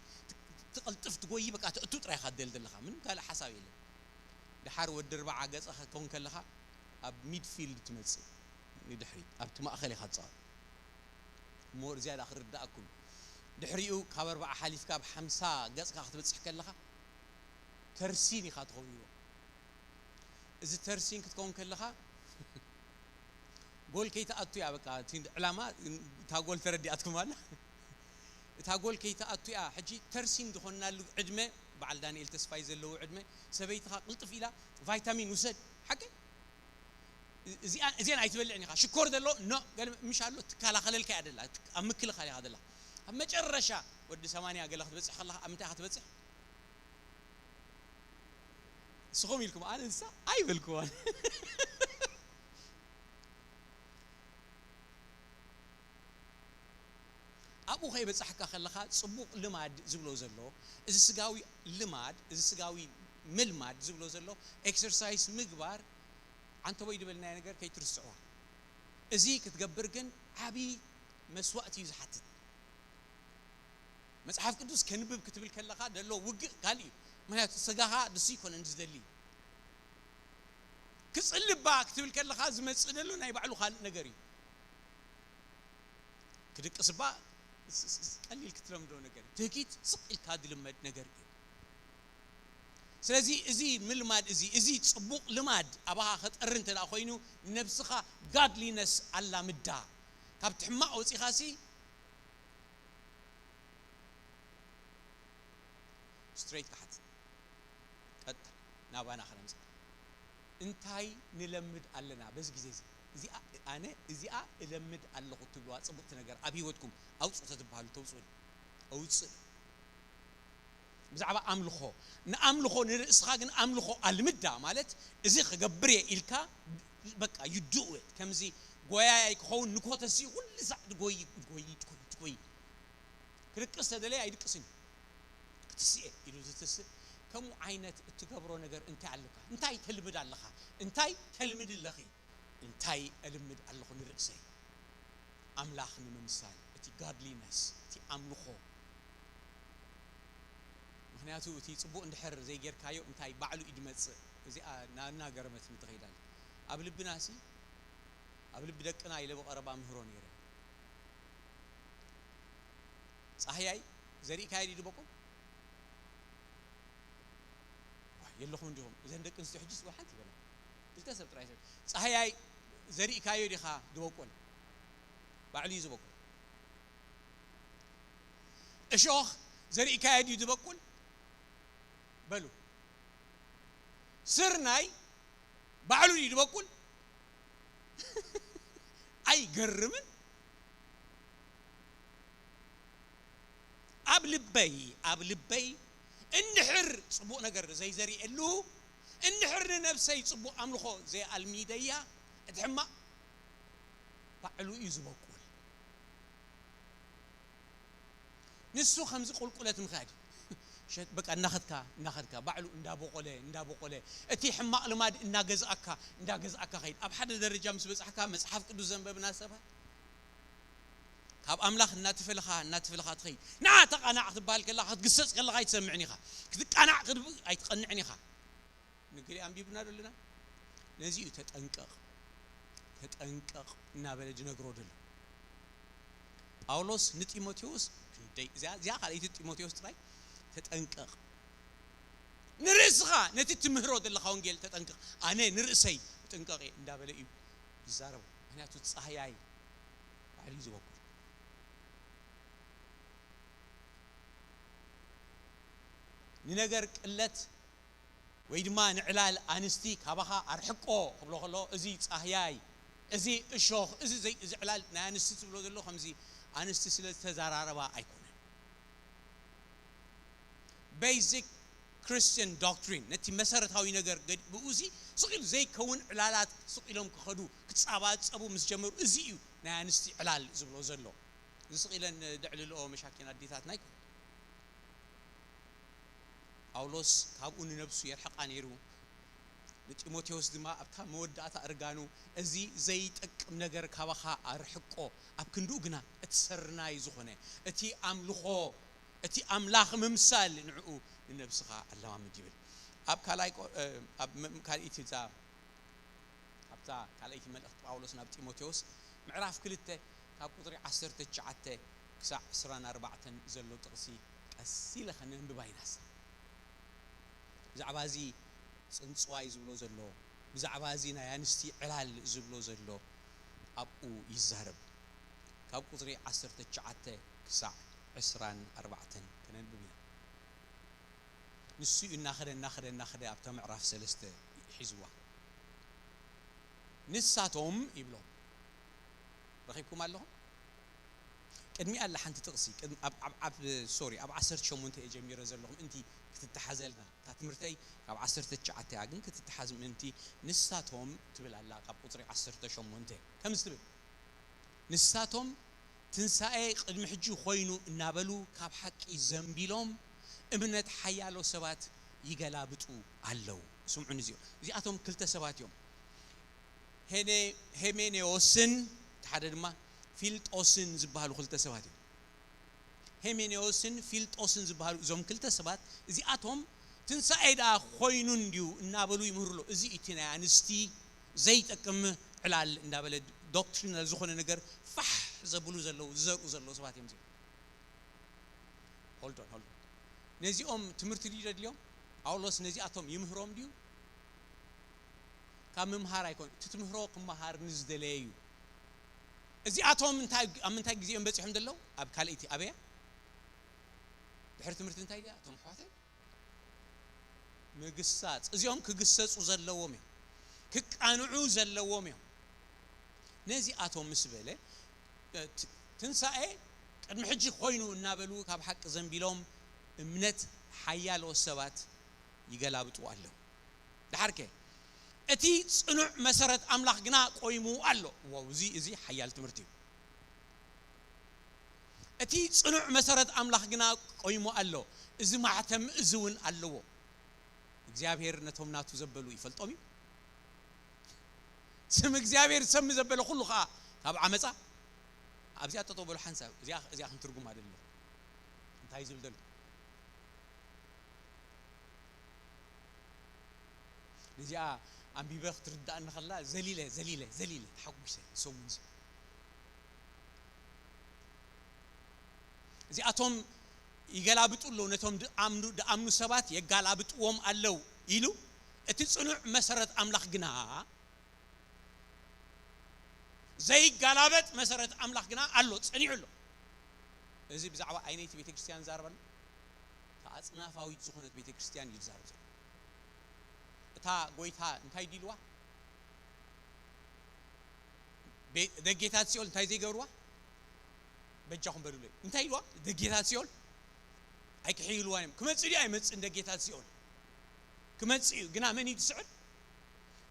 ትቐልጥፍ ትጎይ በቃ ተእቱ ጥራይ ኢኻ ትደል ዘለኻ ምንም ካልእ ሓሳብ የለን። ድሓር ወዲ ኣርባዓ ገጽ ክትከውን ከለኻ ኣብ ሚድፊልድ ትመጽእ ንድሕሪት ኣብቲ ማእኸል ኢኻ ትጻወት። ሞር ዝያዳ ክርዳእኩም ድሕሪኡ ካብ ኣርባዓ ሓሊፍካ ኣብ ሓምሳ ገጽካ ክትበጽሕ ከለኻ ተርሲን ኢኻ ትኸውን ኢሉ። እዚ ተርሲን ክትከውን ከለኻ ጎል ከይትኣቱ እያ በቃ እቲ ዕላማ እታ ጎል ተረዲኣትኩም ኣላ እታ ጎል ከይትኣቱ እያ ሕጂ ተርሲን ዝኾንናሉ ዕድመ በዓል ዳንኤል ተስፋይ ዘለዎ ዕድመ ሰበይትኻ ቅልጥፍ ኢላ ቫይታሚን ውሰድ ሓቂ እዚኣን ኣይትበልዕን ኢኻ ሽኮር ዘሎ ኖ ገለ ምሽ ኣሎ ትከላኸለልካ እያ ደላ ኣብ ምክልኻል ኢኻ ደላ ኣብ መጨረሻ ወዲ ሰማንያ ገለ ክትበፅሕ ከለኻ ኣብ ምንታይ ኢኻ ትበፅሕ ንስኹም ኢልኩም ኣነ ንሳ ኣይበልክዋን ኣብኡ ከይበፃሕካ ከለኻ ፅቡቕ ልማድ ዝብሎ ዘሎ እዚ ስጋዊ ልማድ እዚ ስጋዊ ምልማድ ዝብሎ ዘሎ ኤክሰርሳይስ ምግባር ዓንተቦይ ዝበልናዮ ነገር ከይትርስዕዋ እዚ ክትገብር ግን ዓብዪ መስዋእቲ እዩ ዝሓትት መፅሓፍ ቅዱስ ከንብብ ክትብል ከለኻ ዘሎ ውግእ ካልእ እዩ ምክንያቱ ስጋኻ ንሱ ይኮነን ዝደሊ ክፅልባ ክትብል ከለኻ ዝመፅእ ዘሎ ናይ ባዕሉ ካልእ ነገር እዩ ክድቅስ እባ ቀሊል ክትለምዶ ነገር ትህኪት ስቕ ኢልካ ዝልመድ ነገር እዩ ስለዚ እዚ ምልማድ እዚ እዚ ፅቡቕ ልማድ ኣባኻ ከጠሪ እንተ ኮይኑ ነብስኻ ጋድሊነስ ኣላምዳ ካብቲ ሕማቕ ወፂኻ ሲ ስትሬት ክሓት ቀጥታ ናባና ክነምፅእ እንታይ ንለምድ ኣለና በዚ ግዜ እዚ እዚኣ ኣነ እዚኣ እለምድ ኣለኹ ትብልዋ ፅቡቕቲ ነገር ኣብ ህይወትኩም ኣውፅኡ ተትበሃሉ ተውፅኡ ኣውፅእ ብዛዕባ ኣምልኾ ንኣምልኾ ንርእስኻ ግን ኣምልኾ ኣልምዳ ማለት እዚ ክገብር እየ ኢልካ በቃ you do it ከምዚ ጎያያይ ክኸውን ንኮተሲ ኩሉ ሳዕ ትጎይ ትጎይ ትጎይ ትጎይ ክድቅስ ተደለየ ኣይድቅስን ክትስኤ ኢሉ ዝትስእ ከምኡ ዓይነት እትገብሮ ነገር እንታይ ኣለካ እንታይ ተልምድ ኣለኻ እንታይ ተልምድ ኣለኺ እንታይ እልምድ ኣለኹ ንርእሰይ ኣምላኽ ንምምሳል እቲ ጋድሊነስ እቲ ኣምልኾ ምክንያቱ እቲ ፅቡቕ እንድሕር ዘይጌርካዮ እንታይ ባዕሉ እዩ ድመፅእ እዚኣ ናና ገረመት ንትኸይዳል ኣብ ልብና ሲ ኣብ ልቢ ደቅና ኢለ ብቐረባ ምህሮ ነይረ። ጻህያይ ዘሪእካዮ ድዩ ዝበቁል? ዋይ፣ የለኹም እንዲኹም። እዘን ደቂ ኣንስትዮ ሕጂ ስዋ ሓንቲ ይበላ። ክልተ ሰብ ጥራይ ሰብ። ጻህያይ ዘሪእካዮ ዲኻ ዝበቁል? ባዕሉ እዩ ዝበቁል። እሾኽ ዘሪእካዮ ድዩ ዝበቁል? በሉ። ስርናይ ባዕሉ ድዩ ዝበቁል? ኣይገርምን? ኣብ ልበይ፣ ኣብ ልበይ እንድሕር ጽቡቕ ነገር ዘይዘሪኤሉ፣ እንድሕር ንነብሰይ ጽቡቕ ኣምልኾ ዘይኣልሚደያ፣ እቲ ሕማቕ ባዕሉ እዩ ዝበቁል። ንሱ ከምዚ ቁልቁለት ምኻድ እዩ። ሸ-፣ በቃ እናኸድካ፣ እናኸድካ፣ ባዕሉ እንዳበቆለ፣ እንዳበቆለ፣ እቲ ሕማቕ ልማድ እናገዝኣካ፣ እንዳገዝኣካ ኸይድ። ኣብ ሓደ ደረጃ ምስ በጻሕካ፣ መጽሓፍ ቅዱስ ዘንበብና ሰባት፣ ካብ ኣምላኽ እናተፈለኻ፣ እናተፈለኻ ትኸይድ። ንዓ ተቓናዕ ክትበሃል ከለኻ፣ ክትግሰጽ ከለኻ ኣይትሰምዕን ኢኻ። ክትቃናዕ ክትብል ኣይትቐንዕን ኢኻ። ንግሊ ኣንቢብና ዶ ኣለና? ነዚ እዩ ተጠንቀቕ፣ ተጠንቀቕ እናበለ ዝነግሮ ዘሎ። ጳውሎስ ንጢሞቴዎስ ክንደይ፣ እዚኣ፣ እዚኣ ካልኣይቲ ጢሞቴዎስ ጥራይ፣ ተጠንቀቕ። ንርእስኻ ነቲ ትምህሮ ዘለኻ ወንጌል ተጠንቀቕ። ኣነ ንርእሰይ እጥንቀቕ እየ እንዳበለ እዩ ይዛረቡ። ምኽንያቱ ጻህያይ ባዕሉ እዩ ዝበቁል። ንነገር ቅለት ወይ ድማ ንዕላል ኣንስቲ ካባኻ ኣርሕቆ ክብሎ ከሎ፣ እዚ ጻህያይ፣ እዚ እሾኽ፣ እዚ ዘይ-፣ እዚ ዕላል ናይ ኣንስቲ ዝብሎ ዘሎ ከምዚ ኣንስቲ ስለ ዝተዘራረባ ኣይኮነን። ቤዚክ ክርስቲያን ዶክትሪን፣ ነቲ መሰረታዊ ነገር ገድ-፣ ብኡ እዚ ስቕ ኢሉ ዘይከውን ዕላላት ስቕ ኢሎም ክኸዱ፣ ክጻባጸቡ ምስ ጀመሩ፣ እዚ እዩ ናይ ኣንስቲ ዕላል ዝብሎ ዘሎ። እዚ ስቕ ኢለን ደዕልልኦ መሻኪን ኣዴታትና ኣይኮነን። ጳውሎስ ካብኡ ንነብሱ የርሕቓ ነይሩ። ንጢሞቴዎስ ድማ ኣብታ መወዳእታ እርጋኑ፣ "እዚ ዘይጠቅም ነገር ካባኻ ኣርሕቆ፣ ኣብ ክንድኡ ግና እቲ ሰርናይ ዝኾነ፣ እቲ ኣምልኾ፣ እቲ ኣምላኽ ምምሳል፣ ንዕኡ ንነብስኻ ኣለማምድ" ይብል። ኣብ ካልኣይ ቆ-፣ እ፣ ኣብ መ-፣ ካልኣይቲ እዛ ኣብታ ካልኣይቲ መልእኽቲ ጳውሎስ ናብ ጢሞቴዎስ ምዕራፍ ክልተ ካብ ቁጽሪ ዓሰርተ ትሽዓተ ክሳዕ ዕስራን ኣርባዕተን ዘሎ ጥቕሲ ቀስ ኢለ ኸነንብባ ኢና። ብዛዕባ እዚ ጽንጽዋይ ዝብሎ ዘሎ፣ ብዛዕባ እዚ ናይ ኣንስቲ ዕላል ዝብሎ ዘሎ ኣብኡ ይዛረብ። ካብ ቁጽሪ ዓሰርተ ትሽዓተ ክሳዕ ዕስራን ኣርባዕተን ከነንብብ ኢና። ንሱ እዩ እናኸደ፣ እናኸደ፣ እናኸደ ኣብታ ምዕራፍ ሰለስተ ሒዝዋ። "ንሳቶም" ይብሎም። ረኺብኩም ኣለኹም? ቅድሚኣ ኣላ ሓንቲ ጥቕሲ፣ ቅድሚ-፣ ኣብ፣ ኣብ፣ ኣብ፣ ሶሪ፣ ኣብ ዓሰርተ ሸሞንተ እየ ጀሚረ ዘለኹም፣ እንቲ ክትተሓዘልና። እታ ትምህርተይ ካብ ዓሰርተ ትሽዓተ እያ፣ ግን ክትተሓዝ ምእንቲ "ንሳቶም" ትብል ኣላ፣ ካብ ቁጽሪ ዓሰርተ ሸሞንተ። ከምዚ ትብል፣ "ንሳቶም ትንሳኤ ቅድሚ ሕጂ ኾይኑ እናበሉ ካብ ሓቂ ዘንቢሎም እምነት ሓያሎ ሰባት ይገላብጡ ኣለዉ።" ስምዑኒ፣ እዚኦም፣ እዚኣቶም ክልተ ሰባት እዮም። ሄነ-፣ ሄሜኔዎስን እቲ ሓደ ድማ ፊልጦስን ዝበሃሉ ክልተ ሰባት እዮም። ሄሜኔዎስን ፊልጦስን ዝበሃሉ እዞም ክልተ ሰባት እዚኣቶም ትንሳኤ ደኣ ኾይኑ እንድዩ እናበሉ ይምህሩ ኣለዉ። እዚ እቲ ናይ ኣንስቲ ዘይጠቅም ዕላል እንዳበለ ዶክትሪናል ዝኾነ ነገር ፋሕ ዘብሉ ዘለዉ፣ ዝዘርኡ ዘለዉ ሰባት እዮም እዚኦም። ሆልድ ኦን፣ ሆልድ ኦን። ነዚኦም ትምህርቲ ድዩ ዘድልዮም? ጳውሎስ ነዚኣቶም ይምህሮም ድዩ? ካብ ምምሃር ኣይኮን፣ እቲ ትምህሮ ክመሃር ንዝደለየ እዩ። እዚኣቶም እንታይ፣ ኣብ ምንታይ ግዜኦም በጺሖም ዘለዉ? ኣብ ካልኣይቲ ኣበያ? ድሕሪ ትምህርቲ እንታይ ድያ? እቶም ኣሕዋተይ ምግሳጽ። እዚኦም ክግሰጹ ዘለዎም እዮም። ክቃንዑ ዘለዎም እዮም። ነዚኣቶም ምስ በለ፣ እ፣ ት-፣ ትንሳኤ ቅድሚ ሕጂ ኮይኑ እናበሉ ካብ ሓቂ ዘንቢሎም እምነት ሓያሎ ሰባት ይገላብጡ ኣለዉ። ደሓርከ፣ እቲ ጽኑዕ መሰረት ኣምላኽ ግና ቆይሙ ኣሎ። ዋው፣ እዚ፣ እዚ ሓያል ትምህርቲ እዩ። እቲ ጽኑዕ መሰረት ኣምላኽ ግና ቆይሙ ኣሎ። እዚ ማሕተም እዚ እውን ኣለዎ። እግዚኣብሔር ነቶም ናቱ ዘበሉ ይፈልጦም እዩ። ስም እግዚኣብሔር ዝሰሚ ዘበለ ኩሉ ኸዓ ካብ ዓመፃ። ኣብዚኣ ጠጠው በሉ ሓንሳብ። እዚኣ፣ እዚኣ ከም ትርጉም ኣደለ። እንታይ ዝብል ዘሎ? ነዚኣ ኣንቢበ ክትርዳእኒ ከላ ዘሊለ ዘሊለ ዘሊለ ተሓጒሰ። ሰሙን እዚ እዚኣቶም ይገላብጡ ኣለዉ፣ ነቶም ድኣምኑ ድኣምኑ ሰባት የጋላብጥዎም ኣለዉ ኢሉ፣ እቲ ጽኑዕ መሰረት ኣምላኽ ግና ዘይጋላበጥ መሰረት ኣምላኽ ግና ኣሎ፣ ጸኒዑ ኣሎ። እዚ ብዛዕባ ኣይነይቲ ቤተ ክርስቲያን ዛረበና? እታ ኣጽናፋዊት ዝኾነት ቤተ ክርስቲያን እዩ ዝዛረብ ዘሎ። እታ ጎይታ እንታይ ዲልዋ? ደጌታት ሲኦል እንታይ ዘይገብርዋ? በጃኹም በሉለይ። እንታይ ኢልዋ? ደጌታት ሲኦል ኣይክሕይልዋን እዮም። ክመጽእ ድዩ ኣይመጽእን? ደጌታት ሲኦል ክመጽእ እዩ። ግና መን እዩ ዝስዕር?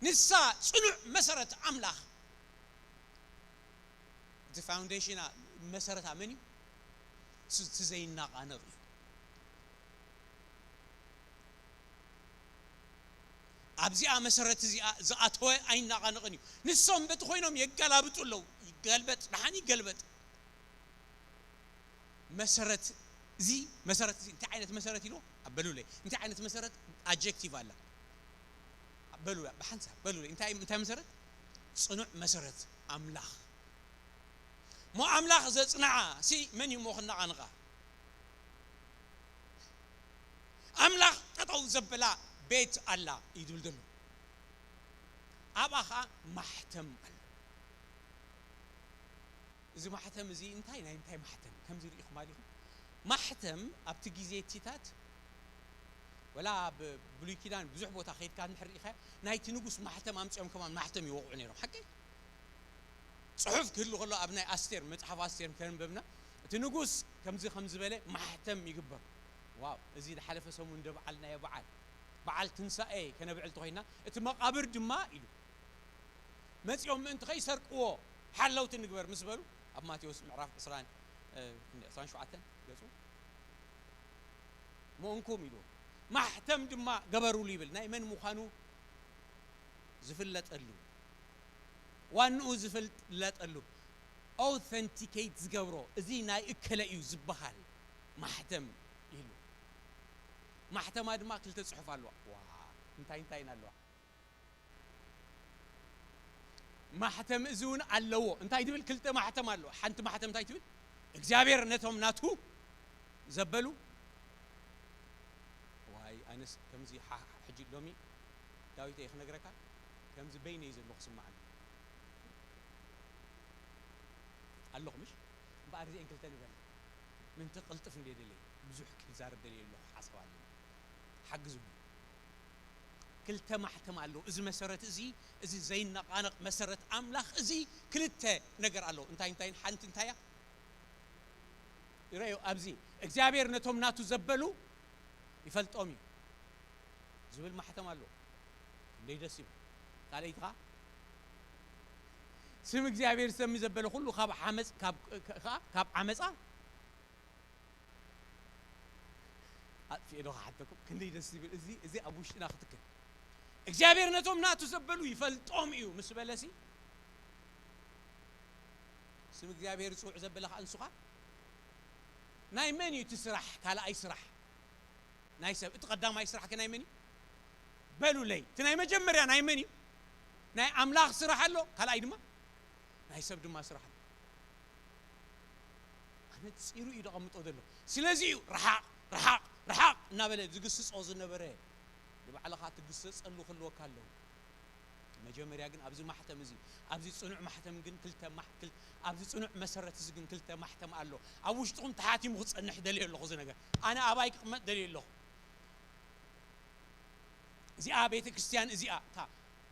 ንሳ ጽኑዕ መሰረት ኣምላኽ። እቲ ፋውንዴሽና፣ መሰረታ መን እዩ? እቲ ዘይናቓነቕ እዩ። ኣብዚኣ መሰረት እዚኣ ዝኣተወ ኣይናቓነቕን እዩ። ንሶም በቲ ኮይኖም የጋላብጡ ኣለዉ። ይገልበጥ፣ ደሓን ይገልበጥ። መሰረት እዚ፣ መሰረት እዚ እንታይ ዓይነት መሰረት ኢሉ? ኣበሉለይ። እንታይ ዓይነት መሰረት? ኣጀክቲቭ ኣላ። በሉ ብሓንሳብ በሉለይ። እንታይ፣ እንታይ መሰረት? ጽኑዕ መሰረት ኣምላኽ። እሞ ኣምላኽ ዘጽንዓ ሲ መን እዩ እሞ ክነቓንቓ? ኣምላኽ ጠጠው ዘበላ ቤት ኣላ እዩ ዝብል ዘሎ። ኣብኣ ኸዓ ማሕተም ኣሎ። እዚ ማሕተም እዚ እንታይ፣ ናይ እንታይ ማሕተም ከምዚ ርኢኹም ኣሊኹም? ማሕተም ኣብቲ ግዜ እቲታት ወላ ኣብ ብሉይ ኪዳን ብዙሕ ቦታ ከይድካ እንድሕር ርኢኻ ናይቲ ንጉስ ማሕተም ኣምጺኦም ከማን ማሕተም ይወቕዑ ነይሮም። ሓቂ ጽሑፍ ክህሉ ከሎ ኣብ ናይ ኣስቴር፣ መጽሓፍ ኣስቴር እንተንበብና እቲ ንጉስ ከምዚ ከም ዝበለ ማሕተም ይግበር። ዋው፣ እዚ ዝሓለፈ ሰሙን እንደ በዓልናዮ በዓል፣ በዓል ትንሳኤ ከነብዕል ተኾይና፣ እቲ መቓብር ድማ ኢሉ መጺኦም ምእንቲ ከይሰርቅዎ ሓለውቲ ንግበር ምስ በሉ፣ ኣብ ማቴዎስ ምዕራፍ ዕስራን፣ እ፣ ዕስራን ሸውዓተን ገጹ፣ "ሞእንኩም" ኢሉ፣ "ማሕተም ድማ ገበሩሉ" ይብል። ናይ መን ምዃኑ ዝፍለጠሉ፣ ዋንኡ ዝፍለጠሉ፣ ኦውተንቲኬት ዝገብሮ፣ "እዚ ናይ እከለ እዩ" ዝበሃል ማሕተም ኢሉ። ማሕተማ ድማ ክልተ ጽሑፍ ኣለዋ። ዋ፣ እንታይ እንታይን ኣለዋ። ማሕተም እዚ እውን ኣለዎ። እንታይ ትብል? ክልተ ማሕተም ኣለዎ። ሓንቲ ማሕተም እንታይ ትብል? እግዚኣብሔር ነቶም ናቱ ዘበሉ። ዋይ፣ ኣነስ ከምዚ ሓ-፣ ሕጂ ሎሚ ዳዊተይ ክነግረካ፣ ከምዚ በይነይ ዘለኹ ስምዓኒ። ኣለኹ ምሽ? እምበኣር እዚአን ክልተ ንበል። ምንቲ ቅልጥፍ እንደ ደለየ፣ ብዙሕ ክዛረብ ደልየ ኣለኹ፣ ሓሳብ ኣለኒ። ሓግዙኒ። ክልተ ማሕተም ኣለዎ። እዚ መሰረት እዚ፣ እዚ ዘይነቓነቕ መሰረት ኣምላኽ እዚ ክልተ ነገር ኣለዎ። እንታይ እንታይን ሓንቲ እንታይ እያ? ይረኣዩ ኣብዚ፣ እግዚኣብሔር ነቶም ናቱ ዘበሉ ይፈልጦም እዩ ዝብል ማሕተም ኣለዎ። ክንደይ ደስ ይብል። ካልኣይቲ ኸዓ፣ ስም እግዚኣብሔር ዝሰሚ ዘበለ ኩሉ ካብ ሓመጽ-፣ ካብ፣ ከ-፣ ከ-፣ ካብ ዓመጻ ኣጥፊኤ ዶ ክሓተኩም? ክንደይ ደስ ዝብል። እዚ፣ እዚ ኣብ ውሽጥና ክትክል። እግዚኣብሔር ነቶም ናቱ ዘበሉ ይፈልጦም እዩ ምስ በለሲ፣ ስም እግዚኣብሔር ዝጽውዕ ዘበለ ኸዓ ንሱ ኸዓ ናይ መን እዩ እቲ ስራሕ? ካልኣይ ስራሕ ናይ ሰብ። እቲ ቀዳማይ ስራሕ ከ ናይ መን እዩ? በሉለይ። እቲ ናይ መጀመርያ ናይ መን እዩ? ናይ ኣምላኽ ስራሕ ኣሎ፣ ካልኣይ ድማ ናይ ሰብ ድማ ስራሕ ኣሎ። ኣነጺሩ እዩ ዘቐምጦ ዘሎ። ስለዚ እዩ ርሓቕ፣ ርሓቕ፣ ርሓቕ እናበለ ዝግስጾ ዝነበረ። ንባዕልኻ ትግሰጸሉ ክህልወካ ኣለዎ። መጀመርያ ግን ኣብዚ ማሕተም እዚ፣ ኣብዚ ጽኑዕ ማሕተም ግን ክልተ ማሕ-፣ ክል-፣ ኣብዚ ጽኑዕ መሰረት እዚ ግን ክልተ ማሕተም ኣሎ። ኣብ ውሽጥኹም ተሓቲሙ ክጸንሕ ደልየ ኣለኹ እዚ ነገር። ኣነ ኣባይ ክቕመጥ ደልየ ኣለኹ። እዚኣ ቤተ ክርስቲያን እዚኣ፣ እታ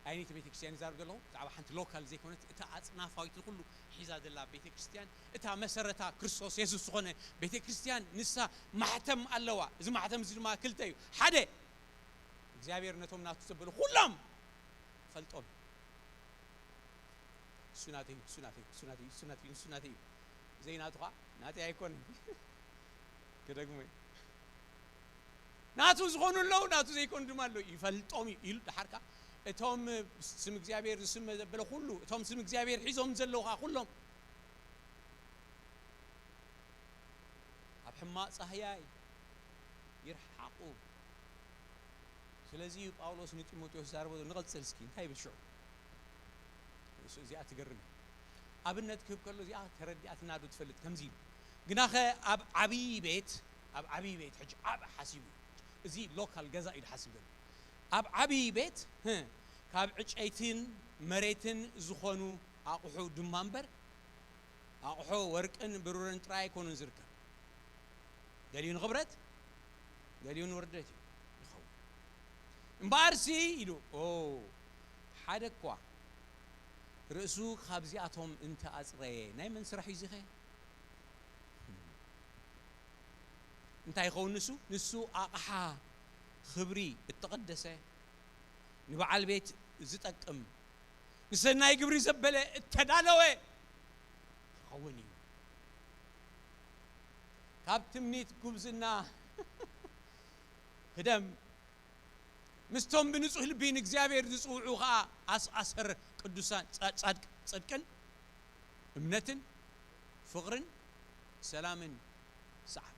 ኣይነይቲ ቤተ ክርስቲያን ይዛረብ ዘለኹ፣ ብዛዕባ ሓንቲ ሎካል ዘይኮነት፣ እታ ኣጽናፋዊት ንኹሉ ሒዛ ዘላ ቤተ ክርስቲያን፣ እታ መሰረታ ክርስቶስ የሱስ ዝኾነ ቤተ ክርስቲያን፣ ንሳ ማሕተም ኣለዋ። እዚ ማሕተም እዚ ድማ ክልተ እዩ። ሓደ፣ እግዚኣብሔር ነቶም ናቱ ዘበሉ ኩሎም ፈልጦም። እሱ ናተይ እዩ፣ እሱ ናተይ እዩ፣ እሱ ናተይ እዩ፣ እሱ ናተይ እዩ፣ እሱ ናተይ እዩ። ዘይናቱ ኸዓ ናተይ ኣይኮነን። ክደግሞ እዩ። ናቱ ዝኾኑ ኣለዉ፣ ናቱ ዘይኮኑ ድማ ኣለዉ። ይፈልጦም እዩ ኢሉ ደሓር ከኣ እቶም ስም እግዚኣብሔር ዝስመ ዘበለ ኩሉ፣ እቶም ስም እግዚኣብሔር ሒዞም ዘለዉ ኸዓ ኩሎም ኣብ ሕማቕ ጻህያይ ይርሓቑ። ስለዚ እዩ ጳውሎስ ንጢሞቴዎስ ዛረቦ። ንቐጽል እስኪ፣ እንታይ ይብል ሽዑ? እዚኣ ትገርም እያ። ኣብነት ክህብ ከሎ እዚኣ ተረዲኣትና ዶ ትፈልጥ? ከምዚ ኢሉ፣ ግናኸ ኣብ ዓብዪ ቤት፣ ኣብ ዓብዪ ቤት፣ ሕጂ ዓብ ሓሲቡ፣ እዚ ሎካል ገዛ እዩ ዝሓስብ ዘሎ። ኣብ ዓብዪ ቤት፣ ህ፣ ካብ ዕጨይትን መሬትን ዝኾኑ ኣቑሑ ድማ እምበር፣ ኣቑሑ ወርቅን ብሩርን ጥራይ ኣይኮኑን ዝርከብ። ገሊኡ ንኽብረት፣ ገሊኡ ንውርደት እዩ ይኸውን። እምበኣርሲ ኢሉ፣ ኦ፣ ሓደ እኳ ርእሱ ካብዚኣቶም እንተ ኣጽረየ፣ ናይ መን ስራሕ እዩ እዚ ኸ? እንታይ ይኸውን ንሱ? ንሱ ኣቕሓ ኽብሪ እተቐደሰ፣ ንበዓል ቤት ዝጠቅም፣ ንሰናይ ግብሪ ዘበለ እተዳለወ ክኸውን እዩ። ካብ ትምኒት ጉብዝና ህደም፣ ምስቶም ብንጹህ ልቢ ንእግዚኣብሔር ዝጽውዑ ኸኣ ኣስኣሰር ቅዱሳን ጻ-፣ ጻድቅ-፣ ጽድቅን እምነትን ፍቕርን ሰላምን ሰዓብ።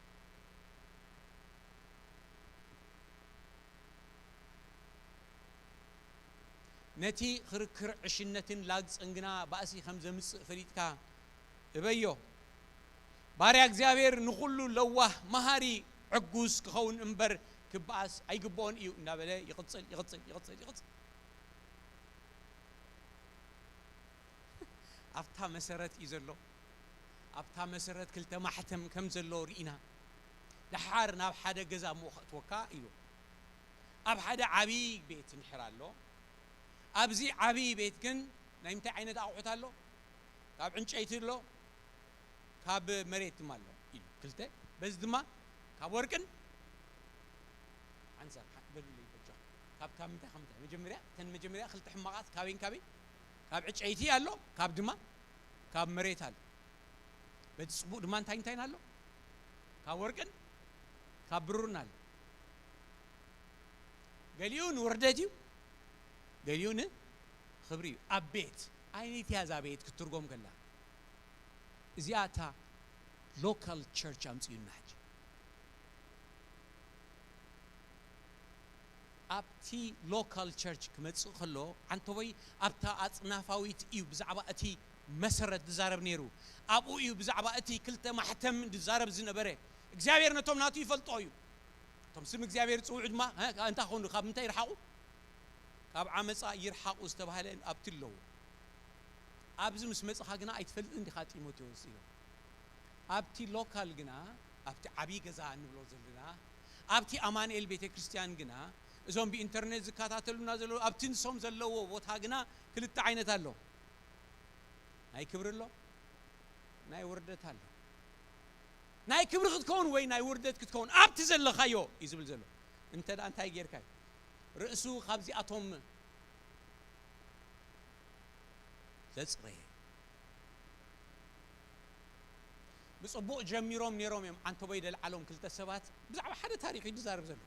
ነቲ ክርክር ዕሽነትን ላግጽን ግና ባእሲ ከም ዘምጽእ ፈሊጥካ እበዮ። ባርያ እግዚኣብሔር ንኹሉ ለዋህ፣ መሃሪ፣ ዕጉስ ክኸውን እምበር ክበኣስ ኣይግብኦን እዩ እናበለ ይቕጽል፣ ይቕጽል፣ ይቕጽል፣ ይቕጽል። ኣብታ መሰረት እዩ ዘሎ። ኣብታ መሰረት ክልተ ማሕተም ከም ዘሎ ርኢና፣ ደሓር ናብ ሓደ ገዛ እሞ ከእትወካ ኢሉ። ኣብ ሓደ ዓብዪ ቤት እንድሕር ኣሎ፣ ኣብዚ ዓብዪ ቤት ግን ናይ ምንታይ ዓይነት ኣቑሑት ኣሎ? ካብ ዕንጨይቲ ኣሎ፣ ካብ መሬት ድማ ኣሎ ኢሉ። ክልተ፣ በዚ ድማ ካብ ወርቅን ሓንሳብ ሓ-፣ በሉለይ በጃኹም። ካብ፣ ካብ ምንታይ፣ ካብ ምንታይ? መጀመርያ፣ እተን መጀመርያ ክልተ ሕማቓት ካበይን ካበይን? ካብ ዕጨይቲ ኣሎ፣ ካብ ድማ፣ ካብ መሬት ኣሎ። በቲ ጽቡቕ ድማ እንታይ እንታይን ኣሎ? ካብ ወርቅን ካብ ብሩርን ኣሎ። ገሊኡ ንውርደት እዩ፣ ገሊኡ ንኽብሪ እዩ። ኣብ ቤት፣ ኣይነይቲ እያ እዛ ቤት ክትትርጎም ከላ። እዚኣ እታ ሎካል ቸርች ኣምጽኡልና ሕጂ። ኣብቲ ሎካል ቸርች ክመጽእ ከሎ፣ ዓንተቦይ ኣብታ ኣጽናፋዊት እዩ ብዛዕባ እቲ መሰረት ዝዛረብ ነይሩ። ኣብኡ እዩ ብዛዕባ እቲ ክልተ ማሕተም ዝዛረብ ዝነበረ። እግዚኣብሔር ነቶም ናቱ ይፈልጦ እዩ። እቶም ስም እግዚኣብሔር ዝጽውዑ ድማ፣ እ፣ እንታይ ኾኑ? ካብ ምንታይ ይርሓቑ? ካብ ዓመጻ ይርሓቑ ዝተባህለ ኣብቲ ኣለዉ። ኣብዚ ምስ መጽኻ ግና ኣይትፈልጥን ዲኻ ጢሞቴዎስ? ኢሎም። ኣብቲ ሎካል ግና፣ ኣብቲ ዓብዪ ገዛ እንብሎ ዘለና፣ ኣብቲ ኣማኑኤል ቤተ ክርስቲያን ግና፣ እዞም ብኢንተርኔት ዝከታተሉና ዘለዉ፣ ኣብቲ ንሶም ዘለዎ ቦታ ግና ክልተ ዓይነት ኣሎ። ናይ ክብሪ ኣሎ፣ ናይ ውርደት ኣሎ። ናይ ክብሪ ክትከውን ወይ ናይ ውርደት ክትከውን ኣብቲ ዘለኻዮ እዩ ዝብል ዘሎ። እንተ ደኣ እንታይ ጌርካ እዩ? ርእሱ ካብዚኣቶም ዘጽረየ። ብጽቡቕ ጀሚሮም ነይሮም እዮም። ዓንተቦይ ደልዓሎም ክልተ ሰባት ብዛዕባ ሓደ ታሪኽ እዩ ዝዛረብ ዘሎ።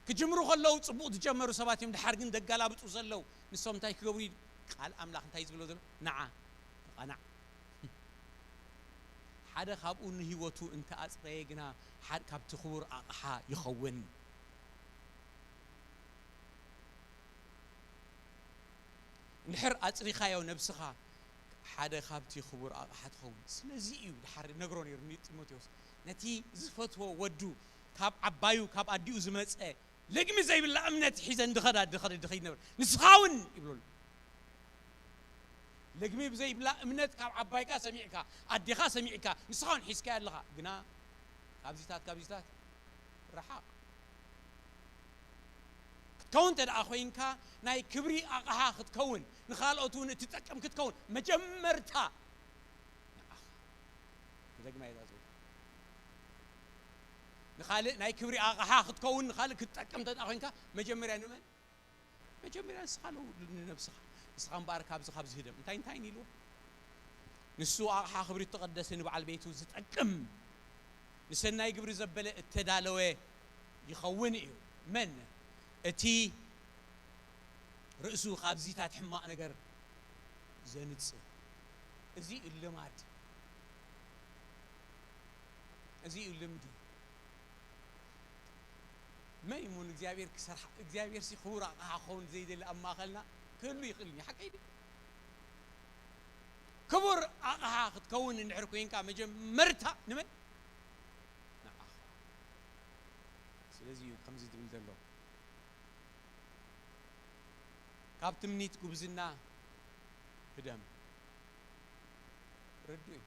ክጅምሩ ከለዉ ጽቡቕ ዝጀመሩ ሰባት እዮም፣ ድሓር ግን ዘገላብጡ ዘለዉ። ንሶም እንታይ ክገብሩ እዩ? ቃል ኣምላኽ እንታይ እዩ ዝብሎ ዘሎ? ንዓ፣ ተቓናዕ። ሓደ ካብኡ ንህይወቱ እንተ ኣጽረየ ግና፣ ሓድ ካብቲ ክቡር ኣቕሓ ይኸውን። እንድሕር ኣጽሪኻዮ ነብስኻ፣ ሓደ ካብቲ ክቡር ኣቕሓ ትኸውን። ስለዚ እዩ ድሓር ነግሮ ነይሩ ንጢሞቴዎስ፣ ነቲ ዝፈትዎ ወዱ፣ ካብ ዓባዩ፣ ካብ ኣዲኡ ዝመጸ፣ ልግሚ ዘይብላ እምነት ሒዘ እንድኸዳ፣ ድኸደ፣ ድኸይድ ነበር። ንስኻ እውን ይብሎ ኣሎ። ልግሚ ብዘይብላ እምነት ካብ ዓባይካ ሰሚዕካ፣ ኣዴኻ ሰሚዕካ፣ ንስኻ እውን ሒዝካዮ ኣለኻ። ግና ካብዚታት፣ ካብዚታት ርሓቕ። ክትከውን እንተ ደኣ ኮይንካ፣ ናይ ክብሪ ኣቕሓ ክትከውን፣ ንኻልኦት እውን እትጠቅም ክትከውን፣ መጀመርታ ንዓኻ። ክደግማ እየ እዛ ጽሑፍ። ንኻልእ ናይ ክብሪ ኣቕሓ ክትከውን፣ ንኻልእ ክትጠቅም እንተ ደኣ ኮይንካ፣ መጀመርያ ንመን? መጀመርያ ንስኻ ለው፣ ንነብስኻ። ንስኻ እምበኣር ካብዚ፣ ካብዚ ህደም። እንታይ፣ እንታይ ኢልዎ? ንሱ ኣቕሓ ክብሪ እተቐደሰ ንበዓል ቤቱ ዝጠቅም፣ ንሰናይ ግብሪ ዘበለ እተዳለወ ይኸውን እዩ። መን? እቲ ርእሱ ካብዚታት ሕማቕ ነገር ዘንጽህ። እዚ እዩ ልማድ። እዚ እዩ ልምዲ። መይሙን እግዚኣብሔር ክሰርሓ እግዚኣብሔር ሲ ክቡር ኣቕሓ ክኸውን ዘይደሊ ኣብ ማእኸልና ክህሉ ይኽእል እዩ። ሓቀይ ድዩ? ክቡር ኣቕሓ ክትከውን እንድሕር ኮይንካ መጀመርታ ንመን? ንዓኻ። ስለዚ እዩ ከምዚ ዝብል ዘሎ፣ ካብ ትምኒት ጉብዝና ህደም። ርዱእ እዩ።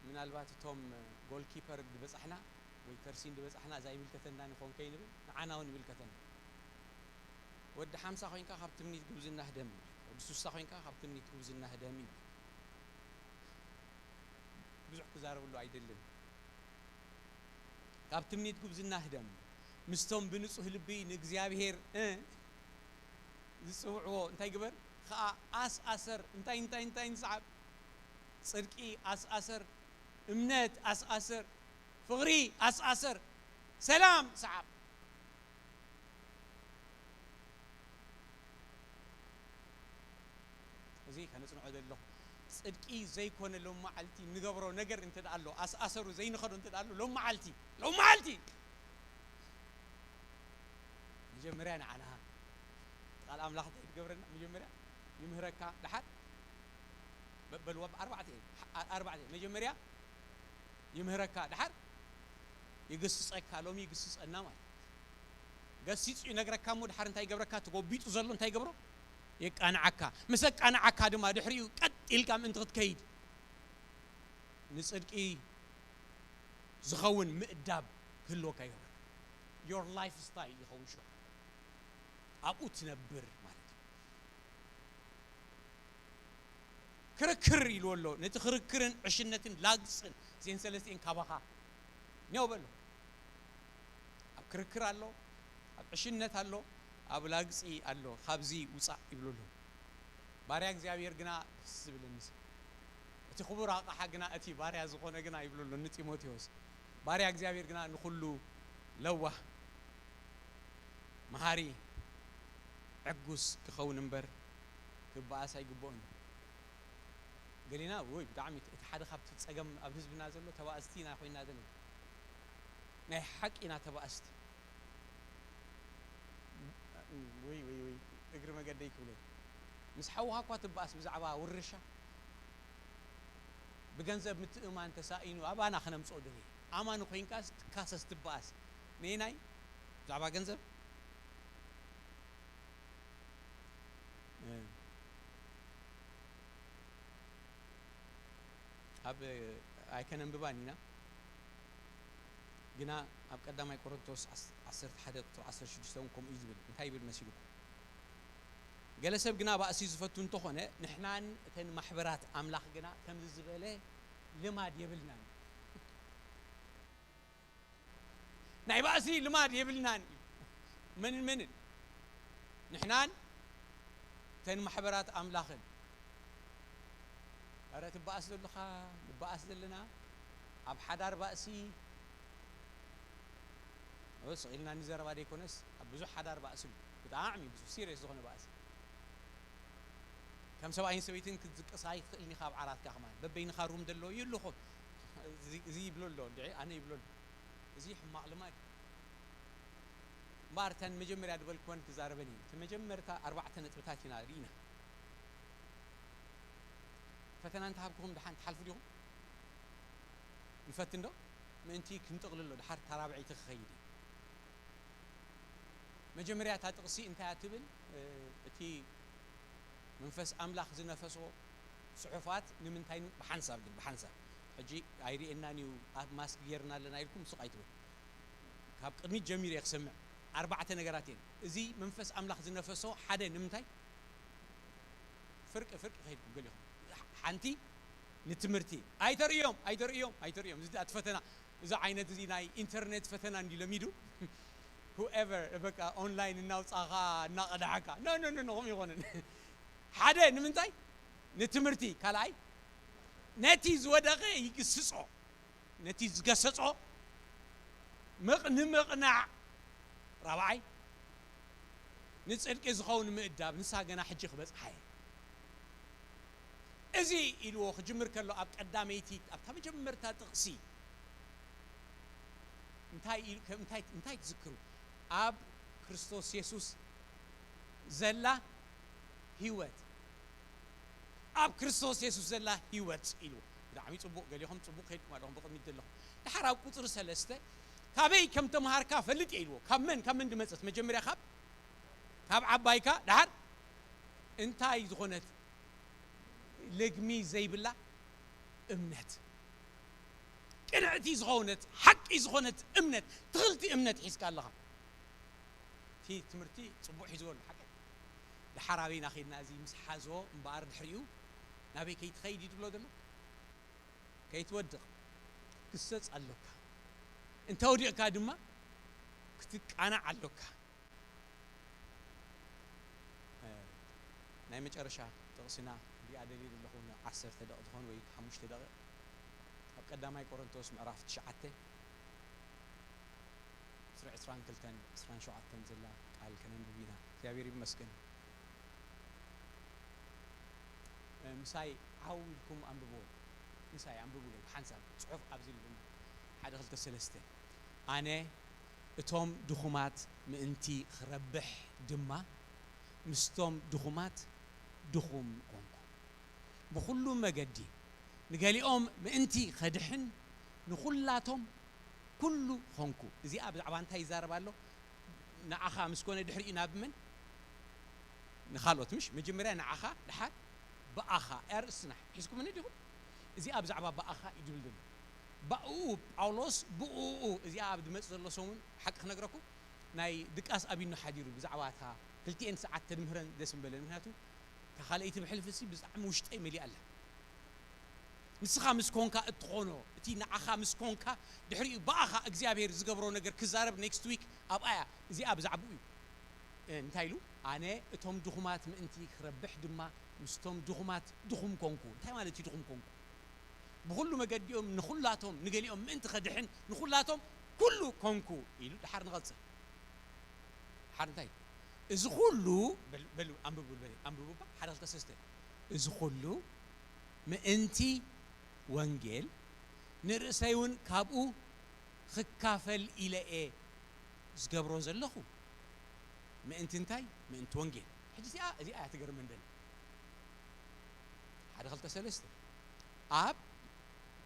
ምናልባት እቶም ጎልኪፐር ዝበጻሕና ወይ ከርሲን ዝበጻሕና እዛ ይምልከተና ንኾን ከይንብል ንዓና እውን ይምልከተና። ወዲ ሓምሳ ኮይንካ ካብ ትምኒት ጉብዝና ህደም ይብል። ወዲ ሱሳ ኮይንካ ካብ ትምኒት ጉብዝና ህደም ይብል። ብዙሕ ክዛረብሉ ኣይደልን። ካብ ትምኒት ጉብዝና ህደም ምስቶም ብንጹህ ልቢ ንእግዚኣብሔር እ ዝጽውዕዎ እንታይ ግበር ከዓ ኣስኣሰር እንታይ እንታይ እንታይ ንስዓብ ጽድቂ ኣስኣሰር እምነት ኣስኣሰር ፍቕሪ ኣስኣሰር ሰላም ሰዓብ እዚ ከነጽንዖ ዘለኹ ጽድቂ ዘይኮነ ሎም መዓልቲ ንገብሮ ነገር እንተ ደኣ ኣሎ ኣስኣሰሩ ዘይንኸዶ እንተ ደኣ ኣሎ ሎም መዓልቲ ሎም መዓልቲ መጀመርያ ንዓና ቃል ኣምላኽ እንታይ ትገብረና መጀመርያ ይምህረካ ድሓር በልዋ ኣርባዕተ ኣርባዕተ መጀመርያ ይምህረካ ድሓር ይግስጸካ ሎሚ ይግስጸና ማለት ገሲጹ ይነግረካ እሞ ድሓር እንታይ ይገብረካ ተጎቢጡ ዘሎ እንታይ ይገብሮ የቃንዓካ ምስ ኣቃንዓካ ድማ ድሕሪኡ ቀጥ ኢልካ ምእንቲ ክትከይድ ንጽድቂ ዝኸውን ምእዳብ ክህልወካ ይገብረካ your life style ይኸውን ሽዑ ኣብኡ ትነብር ማለት እዩ ክርክር ኢልዎ ኣሎ ነቲ ክርክርን ዕሽነትን ላግፅን እዚአን ሰለስቲአን ካባኻ ኔው በሎ ኣብ ክርክር ኣሎ ኣብ ዕሽነት ኣሎ ኣብ ላግፂ ኣሎ ካብዚ ውፃእ ይብሉ ኣሎ ባርያ እግዚኣብሔር ግና ደስ ዝብለኒ እቲ ክቡር ኣቕሓ ግና እቲ ባርያ ዝኾነ ግና ይብሉ ኣሎ ንጢሞቴዎስ ባርያ እግዚኣብሔር ግና ንኩሉ ለዋህ መሃሪ ዕጉስ ክኸውን እምበር ክበኣስ ኣይግብኦን። ገሊና ወይ ብጣዕሚ እቲ ሓደ ካብቲ ፀገም ኣብ ህዝብና ዘሎ ተባእስቲ ኢና ኮይና ዘለና ናይ ሓቂ ኢና ተባእስቲ ወይ ወይ ወይ እግሪ መገደይ ክብለ ምስ ሓውኻ እኳ ትበኣስ ብዛዕባ ውርሻ ብገንዘብ ምትእማን ተሳኢኑ ኣባና ክነምፅኦ ደልየ ኣማኒ ኮይንካስ ትካሰስ ትበኣስ ነይናይ ብዛዕባ ገንዘብ ኣብ ኣይከነንብባን ኢና ግና ኣብ ቀዳማይ ቆሮንቶስ ዓሰርተ ሓደ ቁፅሪ ዓሰርተ ሽዱሽተ እውን ከምኡ እዩ ዝብል እንታይ ይብል መሲልኩም ገለ ሰብ ግና ባእሲ ዝፈቱ እንተኾነ ንሕናን እተን ማሕበራት ኣምላኽ ግና ከምዚ ዝበለ ልማድ የብልናን ናይ ባእሲ ልማድ የብልናን እዩ መንን መንን ንሕናን እተን ማሕበራት ኣምላኽን ረ ትበኣስ ዘለኻ ንበኣስ ዘለና ኣብ ሓዳር ባእሲ ስቕ ኢልና ንዘረባ ደይኮነስ ኣብ ብዙሕ ሓዳር ባእሲ ኣሎ ብጣዕሚ ብዙሕ ሲሪየስ ዝኾነ ባእሲ ከም ሰብኣይን ሰበይትን ክትዝቅሳ ይትኽእል ኒኻ ኣብ ዓራትካ ከማን በበይንኻ ሩም ደሎ ይልኹም እዚ ይብሎ ኣሎ እንድዒ ኣነ ይብሎ ኣሎ እዚ ሕማቕ ልማድ እምበኣር እተን መጀመርያ ዝበልክወን ክዛረበን እየ እቲ መጀመርታ ኣርባዕተ ነጥብታት ኢና ርኢና ፈተና እንተሃብክኹም ድሓን ትሓልፉ ዲኹም ንፈትን ዶ ምእንቲ ክንጥቕልሎ ድሓር ተራብዐይቲ ክኸይድ እዩ መጀመርያ እታ ጥቕሲ እንታይ እያ ትብል እቲ መንፈስ ኣምላኽ ዝነፈሶ ጽሑፋት ንምንታይ ብሓንሳብ ግን ብሓንሳብ ሕጂ ኣይርእየናን እዩ ኣብ ማስክ ጌርና ኣለና ኢልኩም ስቕ ኣይትብል ካብ ቅድሚት ጀሚሩ እየ ክሰምዕ ኣርባዕተ ነገራት እየን እዚ መንፈስ ኣምላኽ ዝነፈሶ ሓደ ንምንታይ ፍርቂ ፍርቂ ከይድኩም ገሊኹም ሓንቲ ንትምህርቲ ኣይተርእዮም ኣይተርእዮም ኣይተርእዮም እዚ እቲ ፈተና እዚ ዓይነት እዚ ናይ ኢንተርኔት ፈተና እንዲ ለሚዱ whoever በቃ ኦንላይን እናውፃኻ እናቐዳሓካ ኖ ኖ ኖ ኖ ከምኡ ይኾንን ሓደ ንምንታይ ንትምህርቲ ካልኣይ ነቲ ዝወደቐ ይግስጾ ነቲ ዝገሰጾ ምቕ- ንምቕናዕ ራብዓይ ንጽድቂ ዝኸውን ምእዳብ ንሳ ገና ሕጂ ክበጽሓ እየ እዚ ኢልዎ ክጅምር ከሎ ኣብ ቀዳመይቲ ኣብታ መጀመርታ ጥቕሲ እንታይ ኢሉ- ከም- እንታይ እንታይ ትዝክሩ? ኣብ ክርስቶስ የሱስ ዘላ ህይወት፣ ኣብ ክርስቶስ የሱስ ዘላ ህይወት ኢሉ። ብጣዕሚ ጽቡቕ፣ ገሊኹም ጽቡቕ ከይድኩም ኣለኹም፣ ብቕድሚት ዘለኹም። ድሓር ኣብ ቁጽሪ ሰለስተ፣ ካበይ ከም ተምሃርካ ፈልጥ እየ ኢልዎ። ካብ መን ካብ መን ድመጸት? መጀመርያ ካብ ካብ ዓባይካ፣ ድሓር እንታይ ዝኾነት? ልግሚ ዘይብላ እምነት፣ ቅንዕቲ ዝኾነት፣ ሓቂ ዝኾነት እምነት፣ ትኽልቲ እምነት ሒዝካ ኣለኻ። እቲ ትምህርቲ ጽቡቕ ሒዝዎ ኣሎ፣ ሓቂ። ድሓር ኣበይና ኸይድና እዚ ምስ ሓዞ እምበኣር ድሕሪኡ ናበይ ከይትኸይድ እዩ ድብሎ ዘሎ? ከይትወድቕ ክትግሰጽ ኣሎካ። እንተ ወዲቕካ ድማ ክትቃናዕ ኣሎካ። እ፣ ናይ መጨረሻ ጥቕስና እዚኣ ደልየ ዘለኹ፣ ን ዓሰርተ ደቂቕ ትኾን ወይ ሓሙሽተ ደቂቕ። ኣብ ቀዳማይ ቆሮንቶስ ምዕራፍ ትሽዓተ፣ ቁጽሪ ዕስራን ክልተን ዕስራን ሸውዓተን ዘላ ቃል ከነንብብ ኢና። እግዚኣብሔር ይመስገን። እ፣ ምሳይ ዓው ኢልኩም ኣንብብዎ። ምሳይ ኣንብብለይ ብሓንሳብ። ጽሑፍ ኣብዚ ኣለና። ሓደ፣ ክልተ፣ ሰለስተ። ኣነ እቶም ድኹማት ምእንቲ ክረብሕ ድማ፣ ምስቶም ድኹማት ድኹም ኮንኩ። ብኹሉ መገዲ ንገሊኦም ምእንቲ ኸድሕን፣ ንኹላቶም ኩሉ ኾንኩ። እዚኣ ብዛዕባ እንታይ ይዛረብ ኣሎ? ንዓኻ ምስ ኮነ ድሕሪኡ ናብ መን? ንኻልኦት፣ ምሽ? መጀመርያ ንዓኻ፣ ድሓር ብኣኻ። ኣርእስትና ሒዝኩምኒ ዲኹም? እዚኣ ብዛዕባ ብኣኻ እዩ ድብል ዘሎ። ባእኡ፣ ጳውሎስ ብእኡ፣ እዚኣ ኣብ ድመጽእ ዘሎ ሰሙን፣ ሓቂ ክነግረኩም፣ ናይ ድቃስ ኣቢኑ ሓዲሩ ብዛዕባ እታ ክልቲኤን ሰዓት ተድምህረን ደስ ምበለኒ። ምክንያቱ፣ እታ ካልኣይቲ ብሕልፊ ሲ ብጣዕሚ ውሽጠይ መሊኣ ኣላ። ንስኻ ምስ ኮንካ እትኾኖ፣ እቲ ንዓኻ ምስ ኮንካ፣ ድሕሪኡ ብኣኻ እግዚኣብሔር ዝገብሮ ነገር ክዛረብ ኔክስት ዊክ ኣብኣ እያ። እዚኣ ብዛዕባኡ እዩ። እ፣ እንታይ ኢሉ? ኣነ እቶም ድኹማት ምእንቲ ክረብሕ ድማ ምስቶም ድኹማት ድኹም ኮንኩ። እንታይ ማለት እዩ ድኹም ኮንኩ? ብኹሉ መገዲኦም ንኹላቶም፣ ንገሊኦም ምእንቲ ከድሕን ንኹላቶም ኩሉ ኮንኩ ኢሉ ድሓር ንቐጽል። ድሓር እንታይ? እዚ ኩሉ፣ በል-፣ በሉ፣ ኣንብቡ፣ በል-፣ ኣንብቡ እባ፣ ሓደ፣ ክልተ፣ ሰለስተ። እዚ ኩሉ ምእንቲ ወንጌል፣ ንርእሰይ እውን ካብኡ ክካፈል ኢለ እየ ዝገብሮ ዘለኹ። ምእንቲ እንታይ? ምእንቲ ወንጌል። ሕጂ እዚኣ፣ እዚኣ እያ ትገርመን ደላ። ሓደ፣ ክልተ፣ ሰለስተ። ኣብ፣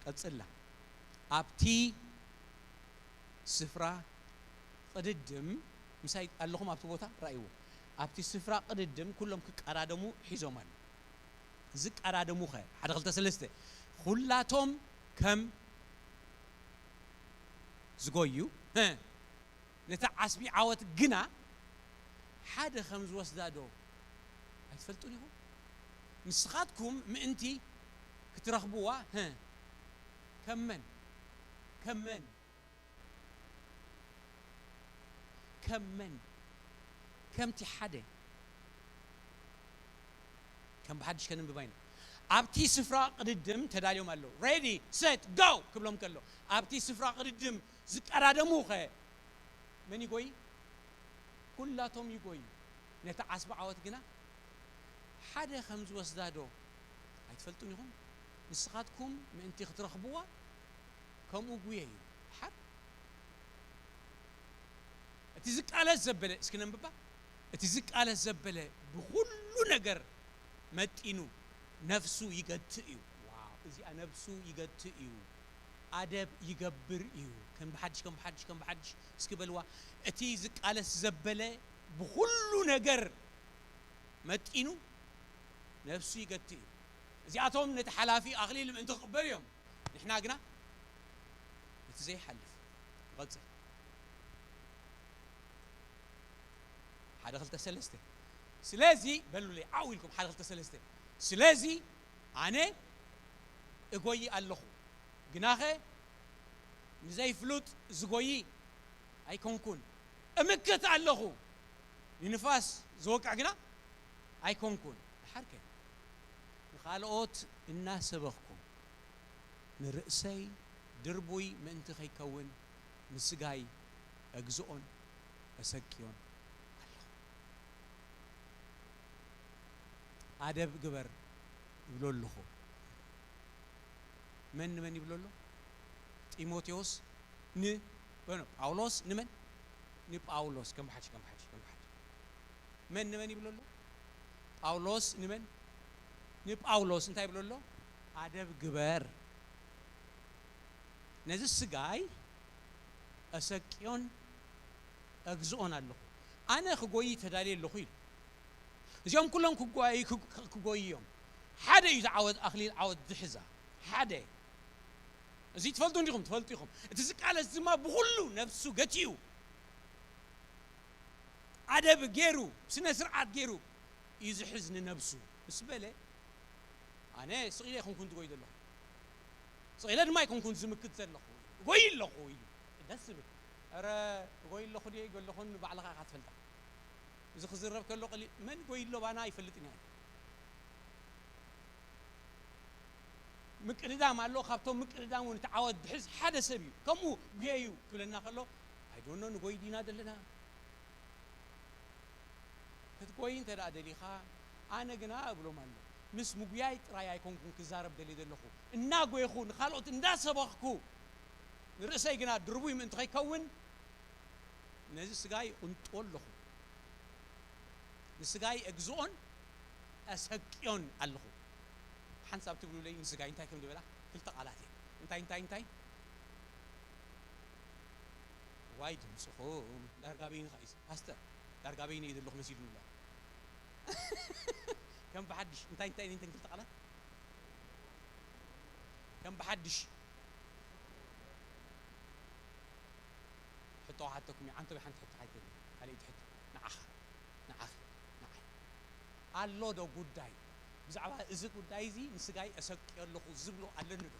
ቀጽላ። ኣብቲ ስፍራ ቅድድም፣ ምሳይ ኣለኹም ኣብቲ ቦታ? ረኣይዎ። ኣብቲ ስፍራ ቅድድም ኩሎም ክቀዳደሙ ሒዞም ኣለዉ። ዝቀዳደሙ ኸ? ሓደ፣ ክልተ፣ ሰለስተ። ኩላቶም ከም ዝጎዩ፣ ሀ፣ ነታ ዓስቢ ዓወት ግና ሓደ ከም ዝወስዳ ዶ ኣይትፈልጡን ኢኹም? ንስኻትኩም ምእንቲ ክትረኽብዋ፣ ሀ፣ ከም መን? ከም መን? ከም መን? ከምቲ ሓደ። ከም ብሓድሽ ከነንብባ ኢና። ኣብቲ ስፍራ ቅድድም ተዳልዮም ኣለዉ። ሬዲ፣ ሴት፣ ጎ ክብሎም ከሎ፣ ኣብቲ ስፍራ ቅድድም ዝቀዳደሙ ኸ መን ይጎይ? ኩላቶም ይጎዩ። ነቲ ዓስቢ ዓወት ግና ሓደ ከም ዝወስዳ ዶ ኣይትፈልጡን ኢኹም? ንስኻትኩም ምእንቲ ክትረኽብዋ ከምኡ ጉየዩ። ድሓር እቲ ዝቃለስ ዘበለ፣ እስኪ ነንብባ። እቲ ዝቃለስ ዘበለ ብኹሉ ነገር መጢኑ ነፍሱ ይገትእ እዩ። ዋው፣ እዚኣ ነፍሱ ይገትእ እዩ። ኣደብ ይገብር እዩ። ከም ብሓድሽ፣ ከም ብሓድሽ፣ ከም ብሓድሽ እስኪ በልዋ። እቲ ዝቃለስ ዘበለ ብኹሉ ነገር መጢኑ ነፍሱ ይገትእ እዩ። እዚኣቶም ነቲ ሓላፊ ኣኽሊል ምእንቲ ክቕበሉ እዮም። ንሕና ግና ነቲ ዘይሓልፍ። ንቐጽል። ሓደ፣ ክልተ፣ ሰለስተ። ስለዚ በሉለይ፣ ዓው ኢልኩም፣ ሓደ፣ ክልተ፣ ሰለስተ። ስለዚ ኣነ እጎዪ ኣለኹ፣ ግናኸ ንዘይፍሉጥ ዝጎዪ ኣይኮንኩን። እምክት ኣለኹ፣ ንንፋስ ዝወቅዕ ግና ኣይኮንኩን። ድሓርከ ንኻልኦት እናሰበኽኩ፣ ንርእሰይ ድርቡይ ምእንቲ ከይከውን፣ ንስጋይ እግዝኦን እሰቅዮን ኣለኹ። ኣደብ ግበር ይብሎ ኣለኹ። መን ንመን ይብሎ ኣሎ? ጢሞቴዎስ ን-፣ ኮይኑ ጳውሎስ ንመን? ንጳውሎስ። ከም ሓድሽ፣ ከም ሓድሽ፣ ከም ሓድሽ። መን ንመን ይብሎ ኣሎ? ጳውሎስ ንመን? ንጳውሎስ። እንታይ ይብሎ ኣሎ? ኣደብ ግበር። ነዚ ስጋይ ኣሰቅዮን ኣግዝኦን ኣለኹ። ኣነ ክጎይ ተዳልየ ኣለኹ ኢሉ። እዚኦም ኩሎም ክጓዩ፣ ክግ-፣ ክጎዩ እዮም። ሓደ እዩ ዝዓወት ኣኽሊል ዓወት ዝሕዛ። ሓደ። እዚ ትፈልጡ እንዲኹም፣ ትፈልጡ ኢኹም። እቲ ዝቃለስ ድማ ብኹሉ ነብሱ ገቲኡ፣ ኣደብ ገይሩ፣ ስነ ስርዓት ገይሩ እዩ ዝሕዝ ንነብሱ። ምስ በለ፣ ኣነ ስቕ ኢለ ኣይኮንኩን ዝጎይ ዘለኹ። ስቕ ኢለ ድማ ኣይኮንኩን ዝምክት ዘለኹ። እጎይ ኣለኹ ኢሉ። ደስ ዝብል። ኧረ፣ እጎይ ኣለኹ ድየ ኣይጎለኹን ባዕልኻ ኢኻ ትፈልጣ። እዚ ክዝረብ ከሎ ቀሊ-፣ መን ጎይሎ ባና ኣይፈልጥን እየ። ምቅድዳም ኣሎ። ካብቶም ምቅድዳም እውን እቲ ዓወት ዝሕዝ ሓደ ሰብ እዩ። ከምኡ ጉየዩ ክብለና ከሎ፣ ኣይዶኖ ንጎይ ዲና ዘለና። ክትጎይ እንተ ደኣ ደሊኻ፣ ኣነ ግና እብሎም ኣሎ። ምስ ምጉያይ ጥራይ ኣይኮንኩን ክዛረብ ደልየ ዘለኹ። እናጎየኹ፣ ንኻልኦት እንዳሰበኽኩ፣ ንርእሰይ ግና ድርቡይ ምእንቲ ከይከውን፣ ነዚ ስጋይ እቕንጦ ኣለኹ። ንስጋይ እግዝኦን ኣሰቅዮን ኣለኹ። ሓንሳብ ትብሉለይ ንስጋይ እንታይ ከም ዝበላ ክልተ ቃላት እየን። እንታይ፣ እንታይ፣ እንታይ? ዋይ ድምፅኹም ዳርጋ በይንኻ እዩ። ፓስተር፣ ዳርጋ በይነ እዩ ዘለኹ መሲሉኒ ኣሎ። ከም ብሓድሽ እንታይ፣ እንታይ፣ እንታይ ክልተ ቃላት? ከም ብሓድሽ ሕቶ ክሓተኩም እየ። ዓንተወይ ሓንቲ ሕቶ ሓተኒ። ካልኣይቲ ሕቶ ንዓኻ፣ ንዓኺ፣ ንዓይ። ኣሎ ዶ ጉዳይ? ብዛዕባ እዚ ጉዳይ እዚ ንስጋይ እሰቅዮ ኣለኹ ዝብሎ ኣለኒ ዶ?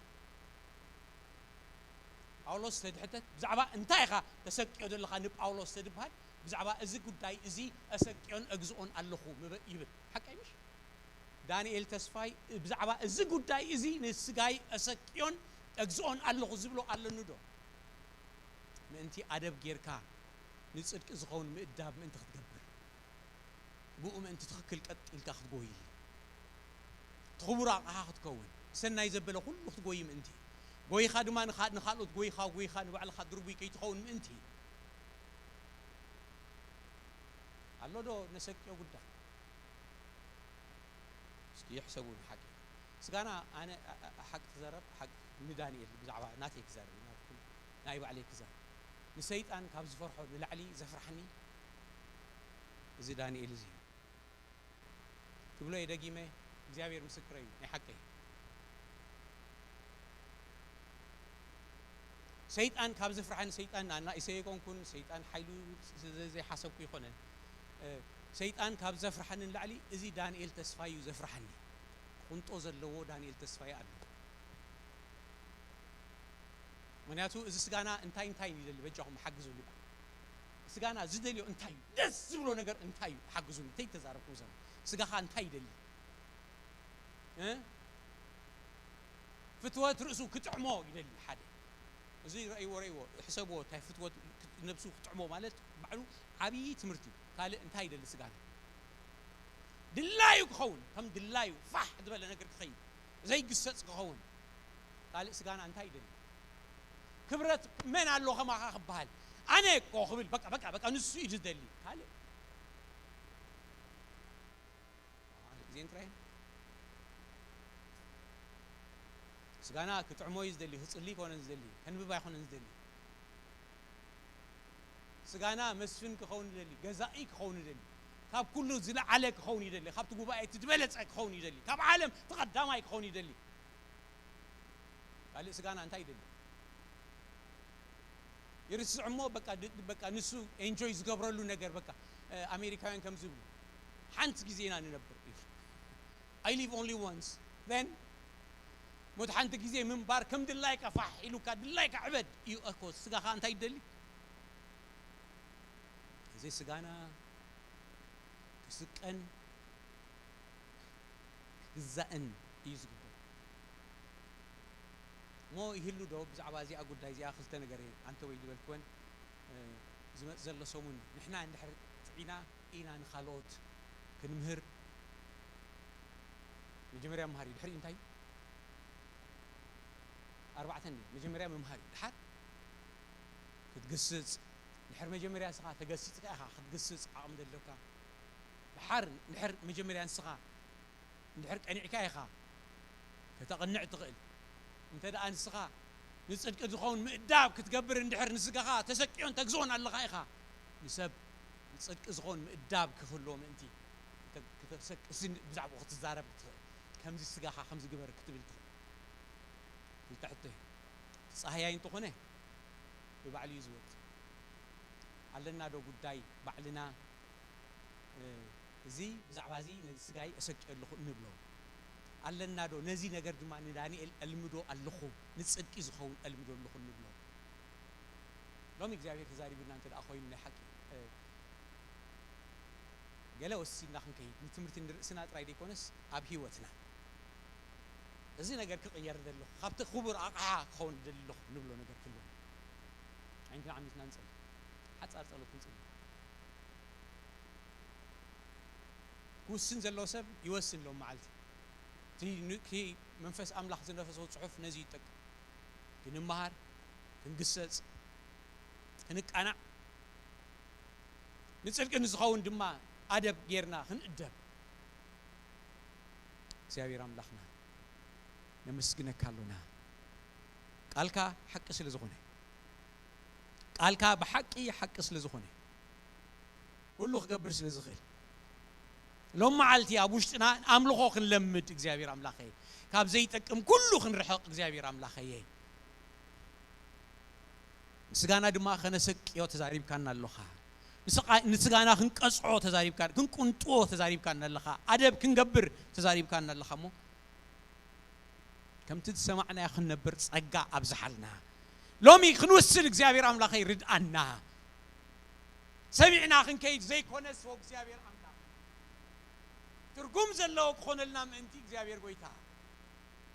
ጳውሎስ ተድሕተት ብዛዕባ እንታይ ኢኻ ተሰቅዮ ዘለኻ ንጳውሎስ ተድበሃል? ብዛዕባ እዚ ጉዳይ እዚ እሰቅዮን እግዝኦን ኣለኹ ምበ-፣ ይብል። ሓቀይ ምሽ? ዳንኤል ተስፋይ ብዛዕባ እዚ ጉዳይ እዚ ንስጋይ እሰቅዮን እግዝኦን ኣለኹ ዝብሎ ኣለኒ ዶ? ምእንቲ ኣደብ ጌርካ ንጽድቂ ዝኸውን ምእዳብ ምእንቲ ክትገብር፣ ብኡ ምእንቲ ትኽክል ቀጥ ኢልካ ክትጎይ፣ እቲ ክቡር ኣቕሓ ክትከውን፣ ሰናይ ዘበለ ኩሉ ክትጎይ ምእንቲ፣ ጎይኻ ድማ ንኻ-፣ ንኻልኦት ጎይኻ፣ ጎይኻ ንባዕልኻ ድርቡይ ከይትኸውን ምእንቲ። ኣሎ ዶ ነሰቅዮ ጉዳይ? እስኪ ይሕሰቡ ንሓቂ። ስጋና ኣነ ኣ-፣ ኣ-፣ ሓቂ ክዛረብ፣ ሓቂ ንዳንኤል ብዛዕባ ናተይ ክዛረብ፣ ናትኩም ናይ ባዕለይ ክዛረብ። ንሰይጣን ካብ ዝፈርሖ ንላዕሊ ዘፍርሓኒ እዚ ዳንኤል እዚ እዩ። ክብሎ እየ ደጊመ፣ እግዚኣብሔር ምስክረይ እዩ፣ ናይ ሓቀይ። ሰይጣን ካብ ዘፍርሓኒ፣ ሰይጣን ኣናእሰይ ኣይኮንኩን፣ ሰይጣን ሓይሉ ዘ-፣ ዘይሓሰብኩ ኣይኮነን። እ፣ ሰይጣን ካብ ዘፍርሓኒ ንላዕሊ እዚ ዳንኤል ተስፋይ እዩ ዘፍርሓኒ። ቁንጦ ዘለዎ ዳንኤል ተስፋይ ኣሎ። ምኽንያቱ እዚ ስጋና እንታይ እንታይ እዩ ይደሊ፣ በጃኹም ሓግዙኒ። ስጋና ዝደልዮ እንታይ እዩ? ደስ ዝብሎ ነገር እንታይ እዩ? ሓግዙኒ። እንታይ ተዛረብኩም ዘመን? ስጋኻ እንታይ ይደሊ? እ? ፍትወት ርእሱ ክጥዕሞ ይደሊ ሓደ። እዚ ረእይዎ፣ ረእይዎ፣ ሕሰብዎ፣ እንታይ ፍትወት ነብሱ ክጥዕሞ ማለት ባዕሉ ዓብዪ ትምህርቲ እዩ። ካልእ እንታይ ይደሊ ስጋና? ድላዩ ክኸውን፣ ከም ድላዩ ፋሕ ዝበለ ነገር ክኸይድ፣ ዘይግሰጽ ክኸውን። ካልእ ስጋና እንታይ ይደሊ? ክብረት መን ኣሎ ከማኻ ክበሃል? ኣነ እኮ ክብል፣ በቃ፣ በቃ፣ በቃ፣ ንሱ እዩ ዝደሊ። ካልእ ግዜን ጥራይን። ስጋና ክጥዕሞ እዩ ዝደሊ፣ ክጽሊ ኣይኮነን ዝደሊ፣ ከንብብ ኣይኮነን ዝደሊ። ስጋና መስፍን ክኸውን ይደሊ፣ ገዛኢ ክኸውን ይደሊ፣ ካብ ኩሉ ዝለዓለ ክኸውን ይደሊ፣ ካብቲ ጉባኤ እቲ ዝበለጸ ክኸውን ይደሊ፣ ካብ ዓለም እቲ ቀዳማይ ክኸውን ይደሊ። ካልእ ስጋና እንታይ ይደሊ? ይርስዕ እሞ በቃ ድ-፣ በቃ ንሱ ኤንጆይ ዝገብረሉ ነገር በቃ፣ እ፣ ኣሜሪካውያን ከም ዝብሉ፣ ሓንቲ ግዜ ኢና ንነብር እዩ። I live only once. Then ሞት ሓንቲ ግዜ ምንባር ከም ድላይካ ፋሕ ኢሉካ ድላይካ ዕበድ እዩ። እኮ ስጋኻ እንታይ ይደሊ? እዚ ስጋና ክስቀን ክግዛእን እዩ ዝግበር። እሞ ይህሉ ዶ ብዛዕባ እዚኣ ጉዳይ እዚኣ ክልተ ነገር እየ ኣንተ ወይ ዝበልክወን፣ እ፣ ዝመጽእ ዘሎ ሰሙን ንሕና እንድሕር ጥዒና ኢና ንኻልኦት ክንምህር። መጀመርያ መሃሪ ድሕሪ እንታይ? ኣርባዕተ እንዲ መጀመርያ መምሃሪ ድሓር ክትግስጽ፣ ድሕር መጀመርያ ንስኻ ተገሲጽካ ኢኻ ክትግስጽ ዓቕሚ ዘለካ። ድሓር፣ ድሕር መጀመርያ ንስኻ እንድሕር ቀኒዕካ ኢኻ ከተቕንዕ ትኽእል። እንተ ደኣ ንስኻ ንጽድቂ ዝኸውን ምእዳብ ክትገብር እንድሕር ንስጋኻ ተሰቅዮን ተግዝኦን ኣለኻ ኢኻ፣ ንሰብ ንጽድቂ ዝኾን ምእዳብ ክህልዎ ምእንቲ፣ ክተ-፣ ክተሰቅስን ብዛዕባኡ ክትዛረብ ትኽእል። ከምዚ ስጋኻ ከምዚ ግበር ክትብል ትኽእል። ክልተ ሕቶ እዩ። እቲ ጻህያይ እንተኾነ ብባዕሉ እዩ ዝወጽእ። ኣለና ዶ ጉዳይ ባዕልና፣ እ፣ እዚ ብዛዕባ እዚ ነዚ ስጋይ እሰቅዮ ኣለኹ እንብሎ? ኣለና ዶ ነዚ ነገር ድማ ንዳንኤል እልምዶ ኣለኹ፣ ንጽድቂ ዝኸውን እልምዶ ኣለኹ እንብሎ? ሎሚ እግዚኣብሔር ተዛሪቡና እንተ ደኣ ኮይኑ ናይ ሓቂ፣ እ፣ ገለ ወሲድና ክንከይድ፣ ንትምህርቲ ንርእስና ጥራይ ዘይኮነስ ኣብ ህይወትና እዚ ነገር ክቕየር ደለኹ፣ ካብቲ ክቡር ኣቕሓ ክኸውን ደለኹ ንብሎ ነገር ክህልወና። ዓይንትና ዓሚትና ንጸሊ። ሓጻር ጸሎት ክንጽሊ። ክውስን ዘለዎ ሰብ ይወስን ሎም መዓልቲ። እቲ ን-፣ እቲ መንፈስ ኣምላኽ ዝነፈሶ ጽሑፍ ነዚ ይጠቅም። ክንመሃር፣ ክንግሰጽ፣ ክንቃናዕ፣ ንጽድቂ ንዝኸውን ድማ ኣደብ ጌርና ክንእደብ። እግዚኣብሔር ኣምላኽና ነመስግነካ ኣሎና። ቃልካ ሓቂ ስለ ዝኾነ፣ ቃልካ ብሓቂ ሓቂ ስለ ዝኾነ፣ ኩሉ ክገብር ስለ ዝኽእል፣ ሎም መዓልቲ ኣብ ውሽጥና ኣምልኾ ክንለምድ እግዚኣብሔር ኣምላኸይ፣ ካብ ዘይጠቅም ኩሉ ክንርሕቕ እግዚኣብሔር ኣምላኸየ። ንስጋና ድማ ከነሰቅዮ ተዛሪብካና ኣለኻ። ንስኻ-፣ ንስጋና ክንቀጽዖ ተዛሪብካ-፣ ክንቁንጥዎ ተዛሪብካና ኣለኻ። ኣደብ ክንገብር ተዛሪብካና ኣለኻ እሞ፣ ከምቲ ዝሰማዕናዮ ክንነብር ጸጋ ኣብዝሓልና። ሎሚ ክንውስን እግዚኣብሔር ኣምላኸይ ርድኣና። ሰሚዕና ክንከይድ ዘይኮነስ፣ ወ እግዚኣብሔር ኣምላኽ፣ ትርጉም ዘለዎ ክኾነልና ምእንቲ እግዚኣብሔር ጎይታ፣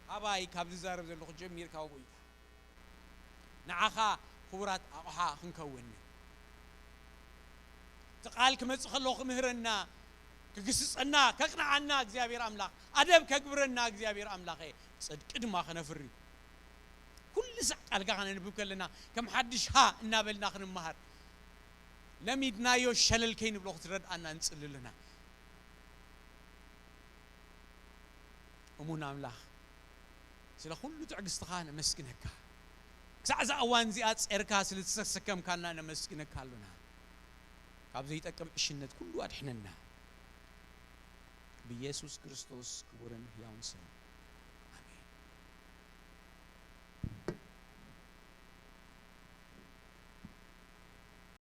ካባይ ካብ ዝዛረብ ዘለኹ ጀሚርካ፣ ወ ጎይታ፣ ንዓኻ ክቡራት ኣቕሓ ክንከውን፣ እቲ ቃል ክመጽእ ከሎ ክምህረና፣ ክግስጸና፣ ከቕንዓና እግዚኣብሔር ኣምላኽ፣ ኣደብ ከግብረና እግዚኣብሔር ኣምላኸ፣ ጽድቂ ድማ ከነፍሪ። ኩሉ ሳዕ ቃልካ ከነንብብ ከለና ከም ሓድሽ ሃ እናበልና ክንመሃር፣ ለሚድናዮ ሸለል ከይንብሎ ክትረድኣና ንጽሊ ኣለና። እሙን ኣምላኽ፣ ስለ ኩሉ ትዕግስትኻ ነመስግነካ። ክሳዕ እዛ እዋን እዚኣ ጸርካ ስለ ዝተሰከምካና ነመስግነካ ኣሎና። ካብ ዘይጠቅም ዕሽነት ኩሉ ኣድሕነና። ብኢየሱስ ክርስቶስ ክቡርን ህያውን ስም።